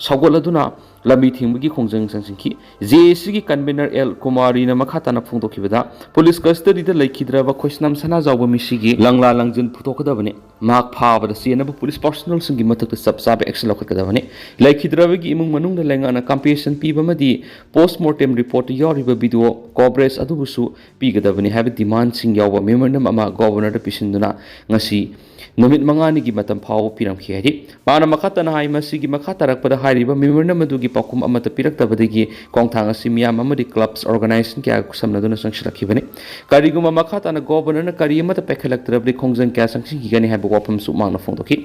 ꯁꯧꯒꯠꯂꯗꯨꯅ ꯂꯝꯕꯤ ꯊꯤꯡꯕꯒꯤ ꯈꯣꯡꯖꯪ ꯆꯪꯁꯤꯟꯈꯤ꯫ ꯖꯦ ꯑꯦ ꯁꯤꯒꯤ ꯀꯟꯚꯦꯅꯔ ꯑꯦꯜ ꯀꯨꯃꯥꯔꯤꯅ ꯃꯈꯥ ꯇꯥꯅ ꯐꯣꯡꯗꯣꯛꯈꯤꯕꯗ, ꯄꯨꯂꯤꯁ ꯀꯁꯇꯗꯤꯗ ꯂꯩꯈꯤꯗ꯭ꯔꯕ ꯈꯣꯏꯁꯅꯥꯝ ꯁꯅꯥꯖꯥꯎꯕ ꯃꯤꯁꯤꯒꯤ ꯂꯪꯂꯥ ꯂꯪꯖꯤꯟ ꯄꯨꯊꯣꯛꯀꯗꯕꯅꯤ꯫ ꯃꯍꯥꯛ ꯐꯥꯕꯗ ꯆꯦꯟꯅꯕ ꯄꯨꯂꯤꯁ ꯄꯥꯔꯁꯣꯅꯦꯜꯁꯤꯡꯒꯤ ꯃꯊꯛꯇ ꯆꯞ ꯆꯥꯕ ꯑꯦꯛꯁꯟ ꯂꯧꯈꯠꯀꯗꯕꯅꯤ꯫ ꯂꯩꯈꯤꯗ꯭ꯔꯕꯒꯤ ꯏꯃꯨꯡ ꯃꯅꯨꯡꯗ ꯂꯩꯉꯥꯛꯅ ꯀꯝꯄꯦꯟꯁꯦꯁꯟ ꯄꯤꯕ ꯑꯃꯗꯤ ꯄꯣꯁ꯭ꯠꯃꯣꯔꯇꯦꯝ ꯔꯤꯄꯣꯔꯠꯇ ꯌꯥꯎꯔꯤꯕ ꯚꯤꯗꯤꯑꯣ ꯀꯣꯚꯔꯦꯖ ꯑꯗꯨꯕꯨꯁꯨ ꯄꯤꯒꯗꯕꯅꯤ ꯍꯥꯏꯕ ꯗꯤꯃꯥꯟꯁꯤꯡ ꯌꯥꯎꯕ ꯃꯦꯃꯣꯔꯦꯟꯗꯝ ꯑꯃ ꯒꯣꯚꯔꯅꯔꯗ ꯄꯤꯁꯤꯟꯗꯨꯅ ꯉꯁꯤ ꯅꯨꯃꯤꯠ ꯃꯉꯥꯅꯤꯒꯤ ꯃꯇꯝ ꯐꯥꯎꯕ ꯄꯤꯔꯝꯈꯤ ꯍꯥꯏꯔꯤ꯫ ꯃꯥꯅ ꯃꯈꯥ ꯇꯥꯅ ꯍꯥꯏ, ꯃꯁꯤꯒꯤ ꯃꯈꯥ ꯇꯥꯔꯛꯄꯗ ꯍꯥꯏꯔꯤꯕ ꯃꯦꯃꯣꯔꯦꯟꯗꯝ ꯑꯗꯨꯒꯤ ꯄꯥꯎꯈꯨꯝ ꯑꯃꯠꯇ ꯄꯤꯔꯛꯇꯕꯗꯒꯤ ꯈꯣꯡꯊꯥꯡ ꯑꯁꯤ ꯃꯤꯌꯥꯝ ꯑꯃꯗꯤ ꯀ꯭ꯂꯕꯁ ꯑꯣꯔꯒꯅꯥꯏꯖꯦꯁꯟ ꯀꯌꯥꯒ ꯈꯨꯠꯁꯝꯅꯗꯨꯅ ꯆꯪꯁꯤꯜꯂꯛꯈꯤꯕꯅꯤ꯫ ꯀꯔꯤꯒꯨꯝꯕ ꯃꯈꯥ ꯇꯥꯅ ꯒꯣꯚꯔꯅꯔꯅ ꯀꯔꯤ ꯑꯃꯠꯇ ꯄꯥꯏꯈꯠꯂꯛꯇ꯭ꯔꯕꯗꯤ ꯈꯣꯡꯖꯪ ꯀꯌꯥ ꯆꯪꯁꯤꯟꯈꯤꯒꯅꯤ ꯍꯥꯏꯕ ꯋꯥꯐꯝꯁꯨ ꯃꯍꯥꯛꯅ ꯐꯣꯡꯗꯣꯛꯈꯤ꯫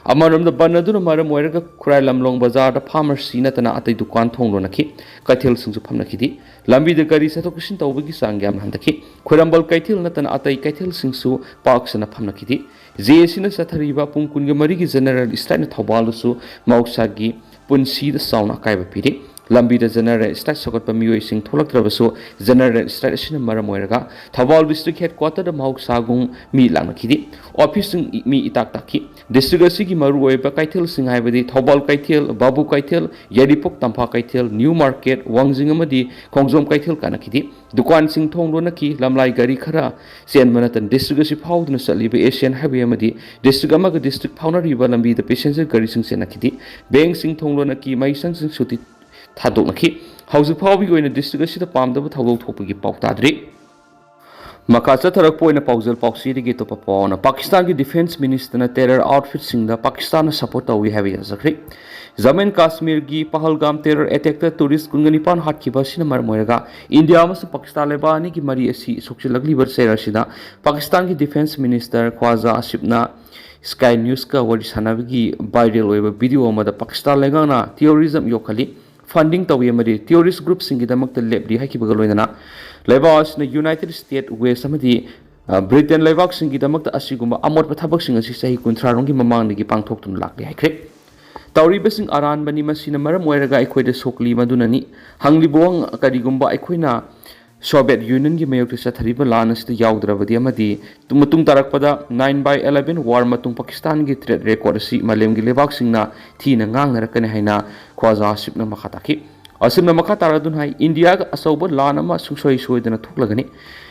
ꯑꯃꯔꯣꯝꯗ, ꯕꯟ ꯑꯗꯨꯅ ꯃꯔꯝ ꯑꯣꯏꯔꯒ ꯈꯨꯔꯥꯏ ꯂꯝꯂꯣꯡ ꯕꯖꯥꯔꯗ ꯐꯥꯔꯃꯥꯁꯤ ꯅꯠꯇꯅ ꯑꯇꯩ ꯗꯨꯀꯥꯟ ꯊꯣꯡ ꯂꯣꯟꯅꯈꯤ, ꯀꯩꯊꯦꯜꯁꯤꯡꯁꯨ ꯐꯝꯅꯈꯤꯗꯦ꯫ ꯂꯝꯕꯤꯗ ꯒꯥꯔꯤ ꯆꯠꯊꯣꯛ ꯆꯠꯁꯤꯟ ꯇꯧꯕꯒꯤ ꯆꯥꯡ ꯌꯥꯝꯅ ꯍꯟꯊꯈꯤ꯫ ꯈ꯭ꯋꯥꯏꯔꯝꯕꯟ ꯀꯩꯊꯦꯜ ꯅꯠꯇꯅ ꯑꯇꯩ ꯀꯩꯊꯦꯜꯁꯤꯡꯁꯨ ꯄꯥꯛ ꯁꯟꯅ ꯐꯝꯅꯈꯤꯗꯦ꯫ ꯖꯦ ꯑꯦ ꯁꯤꯅ ꯆꯠꯊꯔꯤꯕ ꯄꯨꯡ ꯀꯨꯟꯒ ꯃꯔꯤꯒꯤ ꯖꯦꯅꯔꯦꯜ ꯁ꯭ꯇ꯭ꯔꯥꯏꯛꯅ ꯊꯧꯕꯥꯜꯗꯁꯨ ꯃꯍꯧꯁꯥꯒꯤ ꯄꯨꯟꯁꯤꯗ ꯆꯥꯎꯅ ꯑꯀꯥꯏꯕ ꯄꯤꯔꯤ꯫ ꯂꯝꯕꯤꯗ ꯖꯦꯅꯔꯦꯜ ꯁ꯭ꯇ꯭ꯔꯥꯏꯛ ꯁꯧꯒꯠꯄ ꯃꯤꯑꯣꯏꯁꯤꯡ ꯊꯣꯛꯂꯛꯇ꯭ꯔꯕꯁꯨ, ꯖꯦꯅꯔꯦꯜ ꯁ꯭ꯇ꯭ꯔꯥꯏꯛ ꯑꯁꯤꯅ ꯃꯔꯝ ꯑꯣꯏꯔꯒ ꯊꯧꯕꯥꯜ ꯗꯤꯁꯇ꯭ꯔꯤꯛ ꯍꯦꯗꯀ꯭ꯋꯥꯇꯔꯗ ꯃꯍꯧꯁꯥꯒꯨꯝ ꯃꯤ ꯂꯥꯛꯅꯈꯤꯗꯦ꯫ ꯑꯣꯐꯤꯁꯁꯤꯡ ꯃꯤ ꯏꯇꯥꯛ ꯇꯥꯛꯈꯤ꯫ ꯗꯤꯁꯇ꯭ꯔꯤꯛ ꯑꯁꯤꯒꯤ ꯃꯔꯨꯑꯣꯏꯕ ꯀꯩꯊꯦꯜꯁꯤꯡ ꯍꯥꯏꯕꯗꯤ ꯊꯧꯕꯥꯜ ꯀꯩꯊꯦꯜ, ꯕꯥꯕꯨ ꯀꯩꯊꯦꯜ, ꯌꯥꯏꯔꯤꯄꯣꯛ ꯇꯝꯐꯥ ꯀꯩꯊꯦꯜ, ꯅ꯭ꯌꯨ ꯃꯥꯔꯀꯦꯠ, ꯋꯥꯡꯖꯤꯡ ꯑꯃꯗꯤ ꯈꯣꯡꯖꯣꯝ ꯀꯩꯊꯦꯜ ꯀꯥꯟꯅꯈꯤꯗꯦ꯫ ꯗꯨꯀꯥꯟꯁꯤꯡ ꯊꯣꯡ ꯂꯣꯟꯅꯈꯤ꯫ ꯂꯝꯂꯥꯏ ꯒꯥꯔꯤ ꯈꯔ ꯆꯦꯟꯕ ꯅꯠꯇꯅ ꯗꯤꯁꯇ꯭ꯔꯤꯛ ꯑꯁꯤ ꯐꯥꯎꯗꯨꯅ ꯆꯠꯂꯤꯕ ꯑꯦꯁꯤꯌꯥꯟ ꯍꯥꯏꯋꯦ ꯑꯃꯗꯤ ꯗꯤꯁꯇ꯭ꯔꯤꯛ ꯑꯃꯒ ꯗꯤꯁꯇ꯭ꯔꯤꯛ ꯐꯥꯎꯅꯔꯤꯕ ꯂꯝꯕꯤꯗ ꯄꯦꯁꯦꯟꯖꯔ ꯒꯥꯔꯤꯁꯤꯡ ꯆꯦꯟꯅꯈꯤꯗꯦ꯫ ꯕꯦꯡꯁꯤꯡ ꯊꯣꯡ ꯂꯣꯟꯅꯈꯤ꯫ ꯃꯍꯩꯁꯪꯁꯤꯡ ꯁꯨꯇꯤ ꯊꯥꯗꯣꯛꯅꯈꯤ꯫ ꯍꯧꯖꯤꯛ ꯐꯥꯎꯕꯒꯤ ꯑꯣꯏꯅ ꯗꯤꯁꯇ꯭ꯔꯤꯛ ꯑꯁꯤꯗ ꯄꯥꯝꯗꯕ ꯊꯧꯗꯣꯛ ꯊꯣꯛꯄꯒꯤ ꯄꯥꯎ ꯇꯥꯗ꯭ꯔꯤ꯫ ꯃꯈꯥ ꯆꯠꯊꯔꯛꯄ ꯑꯣꯏꯅ ꯄꯥꯎꯖꯦꯜ ꯄꯥꯎꯆꯦꯗꯒꯤ ꯑꯇꯣꯞꯄ ꯄꯥꯎ ꯑꯃꯅ, ꯄꯥꯀꯤꯁꯇꯥꯟꯒꯤ ꯗꯤꯐꯦꯟꯁ ꯃꯤꯅꯤꯁꯇꯔꯅ ꯇꯦꯔꯔ ꯑꯥꯎꯠꯐꯤꯠꯁꯤꯡꯗ ꯄꯥꯀꯤꯁꯇꯥꯟꯅ ꯁꯄꯣꯔꯠ ꯇꯧꯏ ꯍꯥꯏꯕ ꯌꯥꯖꯈ꯭ꯔꯦ꯫ ꯖꯃꯨ ꯑꯦꯟ ꯀꯥꯁꯃꯤꯔꯒꯤ ꯄꯍꯜꯒꯥꯝ ꯇꯦꯔꯔ ꯑꯦꯇꯦꯛꯇ ꯇꯨꯔꯤꯁ ꯀꯨꯟꯒ ꯅꯤꯄꯥꯟ ꯍꯥꯠꯈꯤꯕ ꯑꯁꯤꯅ ꯃꯔꯝ ꯑꯣꯏꯔꯒ ꯏꯟꯗꯤꯌꯥ ꯑꯃꯁꯨꯡ ꯄꯥꯀꯤꯁꯇꯥꯟ ꯂꯩꯕꯥꯛ ꯑꯅꯤꯒꯤ ꯃꯔꯤ ꯑꯁꯤ ꯁꯣꯛꯆꯤꯜꯂꯛꯂꯤꯕ ꯆꯩꯔꯛ ꯑꯁꯤꯗ ꯄꯥꯀꯤꯁꯇꯥꯟꯒꯤ ꯗꯤꯐꯦꯟꯁ ꯃꯤꯅꯤꯁꯇꯔ ꯈ꯭ꯋꯥꯖꯥ ꯑꯁꯤꯐꯅ ꯁ꯭ꯀꯥꯏ ꯅ꯭ꯌꯨꯁꯀ ꯋꯥꯔꯤ ꯁꯥꯟꯅꯕꯒꯤ ꯚꯥꯏꯔꯦꯜ ꯑꯣꯏꯕ ꯚꯤꯗꯤꯑꯣ ꯑꯃꯗ ꯄꯥꯀꯤꯁꯇꯥꯟ ꯂꯩꯉꯥꯛꯅ ꯇꯦꯔꯣꯔꯤꯖꯝ ꯌꯣꯛꯈꯠꯂꯤ, ꯐꯟꯗꯤꯡ ꯇꯧꯏ ꯑꯃꯗꯤ ꯇꯦꯔꯣꯔꯤꯁ꯭ꯠ ꯒ꯭ꯔꯨꯞꯁꯤꯡꯒꯤꯗꯃꯛꯇ ꯂꯦꯞꯂꯤ ꯍꯥꯏꯈꯤꯕꯒ ꯂꯣꯏꯅꯅ ꯂꯩꯕꯥꯛ ꯑꯁꯤꯅ ꯌꯨꯅꯥꯏꯇꯦꯗ ꯁ꯭ꯇꯦꯠ, ꯋꯦꯁ ꯑꯃꯗꯤ, ꯑ, ꯕ꯭ꯔꯤꯇꯦꯟ ꯂꯩꯕꯥꯛꯁꯤꯡꯒꯤꯗꯃꯛꯇ ꯑꯁꯤꯒꯨꯝꯕ ꯑꯃꯣꯠꯄ ꯊꯕꯛꯁꯤꯡ ꯑꯁꯤ ꯆꯍꯤ ꯀꯨꯟꯊ꯭ꯔꯥ ꯔꯣꯝꯒꯤ ꯃꯃꯥꯡꯗꯒꯤ ꯄꯥꯡꯊꯣꯛꯇꯨꯅ ꯂꯥꯛꯂꯤ ꯍꯥꯏꯈ꯭ꯔꯦ꯫ ꯇꯧꯔꯤꯕꯁꯤꯡ ꯑꯔꯥꯟꯕꯅꯤ, ꯃꯁꯤꯅ ꯃꯔꯝ ꯑꯣꯏꯔꯒ ꯑꯩꯈꯣꯏꯗ ꯁꯣꯛꯂꯤ꯫ ꯃꯗꯨꯅꯅꯤ ꯍꯪꯂꯤꯕ ꯋꯥꯍꯪ, ꯀꯔꯤꯒꯨꯝꯕ ꯑꯩꯈꯣꯏꯅ ꯁꯣꯚꯤꯌꯦꯠ ꯌꯨꯅꯤꯌꯟꯒꯤ ꯃꯥꯌꯣꯛꯇ ꯆꯠꯊꯔꯤꯕ ꯂꯥꯟ ꯑꯁꯤꯗ ꯌꯥꯎꯗ꯭ꯔꯕꯗꯤ ꯑꯃꯗꯤ ꯃꯇꯨꯡ ꯇꯥꯔꯛꯄꯗ nine by eleven war ꯃꯇꯨꯡ ꯄꯥꯀꯤꯁꯇꯥꯟꯒꯤ threat record ꯑꯁꯤ ꯃꯥꯂꯦꯝꯒꯤ ꯂꯩꯕꯥꯛꯁꯤꯡꯅ ꯊꯤꯅ ꯉꯥꯡꯅꯔꯛꯀꯅꯤ ꯍꯥꯏꯅ ꯈ꯭ꯋꯥꯖꯥ ꯑꯁꯤꯐꯅ ꯃꯈꯥ ꯇꯥꯈꯤ꯫ ꯑꯁꯤꯐꯅ ꯃꯈꯥ ꯇꯥꯔꯗꯨꯅ ꯍꯥꯏ, ꯏꯟꯗꯤꯌꯥꯒ ꯑꯆꯧꯕ ꯂꯥꯟ ꯑꯃ ꯁꯨꯡꯁꯣꯏ ꯁꯣꯏꯗꯅ ꯊꯣꯛꯂꯒꯅꯤ꯫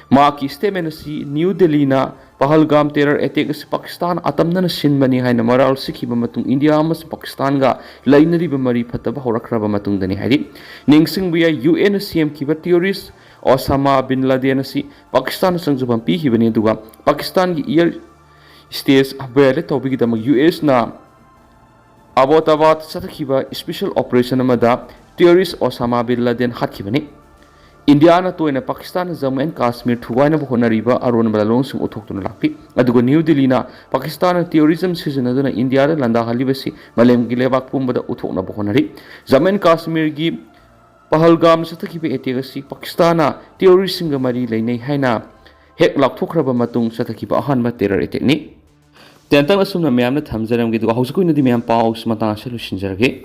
ꯃꯍꯥꯛꯀꯤ statement ꯑꯁꯤ ꯅ꯭ꯌꯨ ꯗꯦꯜꯂꯤꯅ ꯄꯍꯜꯒꯥꯝ terror attack ꯑꯁꯤ ꯄꯥꯀꯤꯁꯇꯥꯟ ꯑꯇꯝꯅꯅ ꯁꯤꯟꯕꯅꯤ ꯍꯥꯏꯅ ꯃꯔꯥꯜ ꯁꯤꯈꯤꯕ ꯃꯇꯨꯡ ꯏꯟꯗꯤꯌꯥ ꯑꯃꯁꯨꯡ ꯄꯥꯀꯤꯁꯇꯥꯟꯒ ꯂꯩꯅꯔꯤꯕ ꯃꯔꯤ ꯐꯠꯇꯕ ꯍꯧꯔꯛꯈ꯭ꯔꯕ ꯃꯇꯨꯡꯗꯅꯤ ꯍꯥꯏꯔꯤ꯫ ꯅꯤꯡꯁꯤꯡꯕ ꯌꯥꯏ, ꯌꯨ ꯑꯦꯟꯅ ꯁꯦꯝꯈꯤꯕ terrorist ꯑꯣꯁꯥꯃꯥ ꯕꯤꯟ ꯂꯥꯗꯦꯟ ꯑꯁꯤ ꯄꯥꯀꯤꯁꯇꯥꯟꯗ ꯆꯪꯖꯐꯝ ꯄꯤꯈꯤꯕꯅꯤ, ꯑꯗꯨꯒ ꯄꯥꯀꯤꯁꯇꯥꯟꯒꯤ air space violate ꯇꯧꯕꯒꯤꯗꯃꯛ ꯌꯨ ꯑꯦꯁꯅ ꯑꯕꯣꯇꯥꯕꯥꯗ ꯆꯠꯊꯈꯤꯕ special operation ꯑꯃꯗ terrorist ꯑꯣꯁꯥꯃꯥ ꯕꯤꯟ ꯂꯥꯗꯦꯟ ꯍꯥꯠꯈꯤꯕꯅꯤ꯫ ꯏꯟꯗꯤꯌꯥꯅ ꯇꯣꯏꯅ ꯄꯥꯀꯤꯁꯇꯥꯟꯅ ꯖꯝꯃꯨ ꯑꯦꯟ ꯀꯥꯁꯃꯤꯔ ꯊꯨꯒꯥꯏꯅꯕ ꯍꯣꯠꯅꯔꯤꯕ ꯑꯔꯣꯟꯕ ꯂꯥꯂꯣꯡꯁꯤꯡ ꯎꯠꯊꯣꯛꯇꯨꯅ ꯂꯥꯛꯂꯤ꯫ ꯑꯗꯨꯒ ꯅ꯭ꯌꯨ ꯗꯤꯜꯂꯤꯅ ꯄꯥꯀꯤꯁꯇꯥꯟꯅ terrorism ꯁꯤꯖꯤꯟꯅꯗꯨꯅ ꯏꯟꯗꯤꯌꯥꯗ ꯂꯥꯟꯗꯥꯍꯜꯂꯤꯕꯁꯤ ꯃꯥꯂꯦꯝꯒꯤ ꯂꯩꯕꯥꯛ ꯄꯨꯝꯕꯗ ꯎꯠꯊꯣꯛꯅꯕ ꯍꯣꯠꯅꯔꯤ꯫ ꯖꯝꯃꯨ ꯑꯦꯟ ꯀꯥꯁꯃꯤꯔꯒꯤ ꯄꯍꯜꯒꯥꯝꯗ ꯆꯠꯊꯈꯤꯕ attack ꯑꯁꯤ ꯄꯥꯀꯤꯁꯇꯥꯟꯅ terroristꯁꯤꯡꯒ ꯃꯔꯤ ꯂꯩꯅꯩ ꯍꯥꯏꯅ ꯍꯦꯛ ꯂꯥꯎꯊꯣꯛꯈ꯭ꯔꯕ ꯃꯇꯨꯡ ꯆꯠꯊꯈꯤꯕ ꯑꯍꯥꯟꯕ terror attackꯅꯤ꯫ ꯇꯦꯟꯇꯪ ꯑꯁꯨꯝꯅ ꯃꯌꯥꯝꯗ ꯊꯝꯖꯔꯝꯒꯦ, ꯑꯗꯨꯒ ꯍꯧꯖꯤꯛꯀꯤ ꯑꯣꯏꯅꯗꯤ ꯃꯌꯥꯝ ꯄꯥꯎꯁꯤ ꯃꯇꯥꯡ ꯑꯁꯤꯗ ꯂꯣꯏꯁꯤꯟꯖꯔꯒꯦ꯫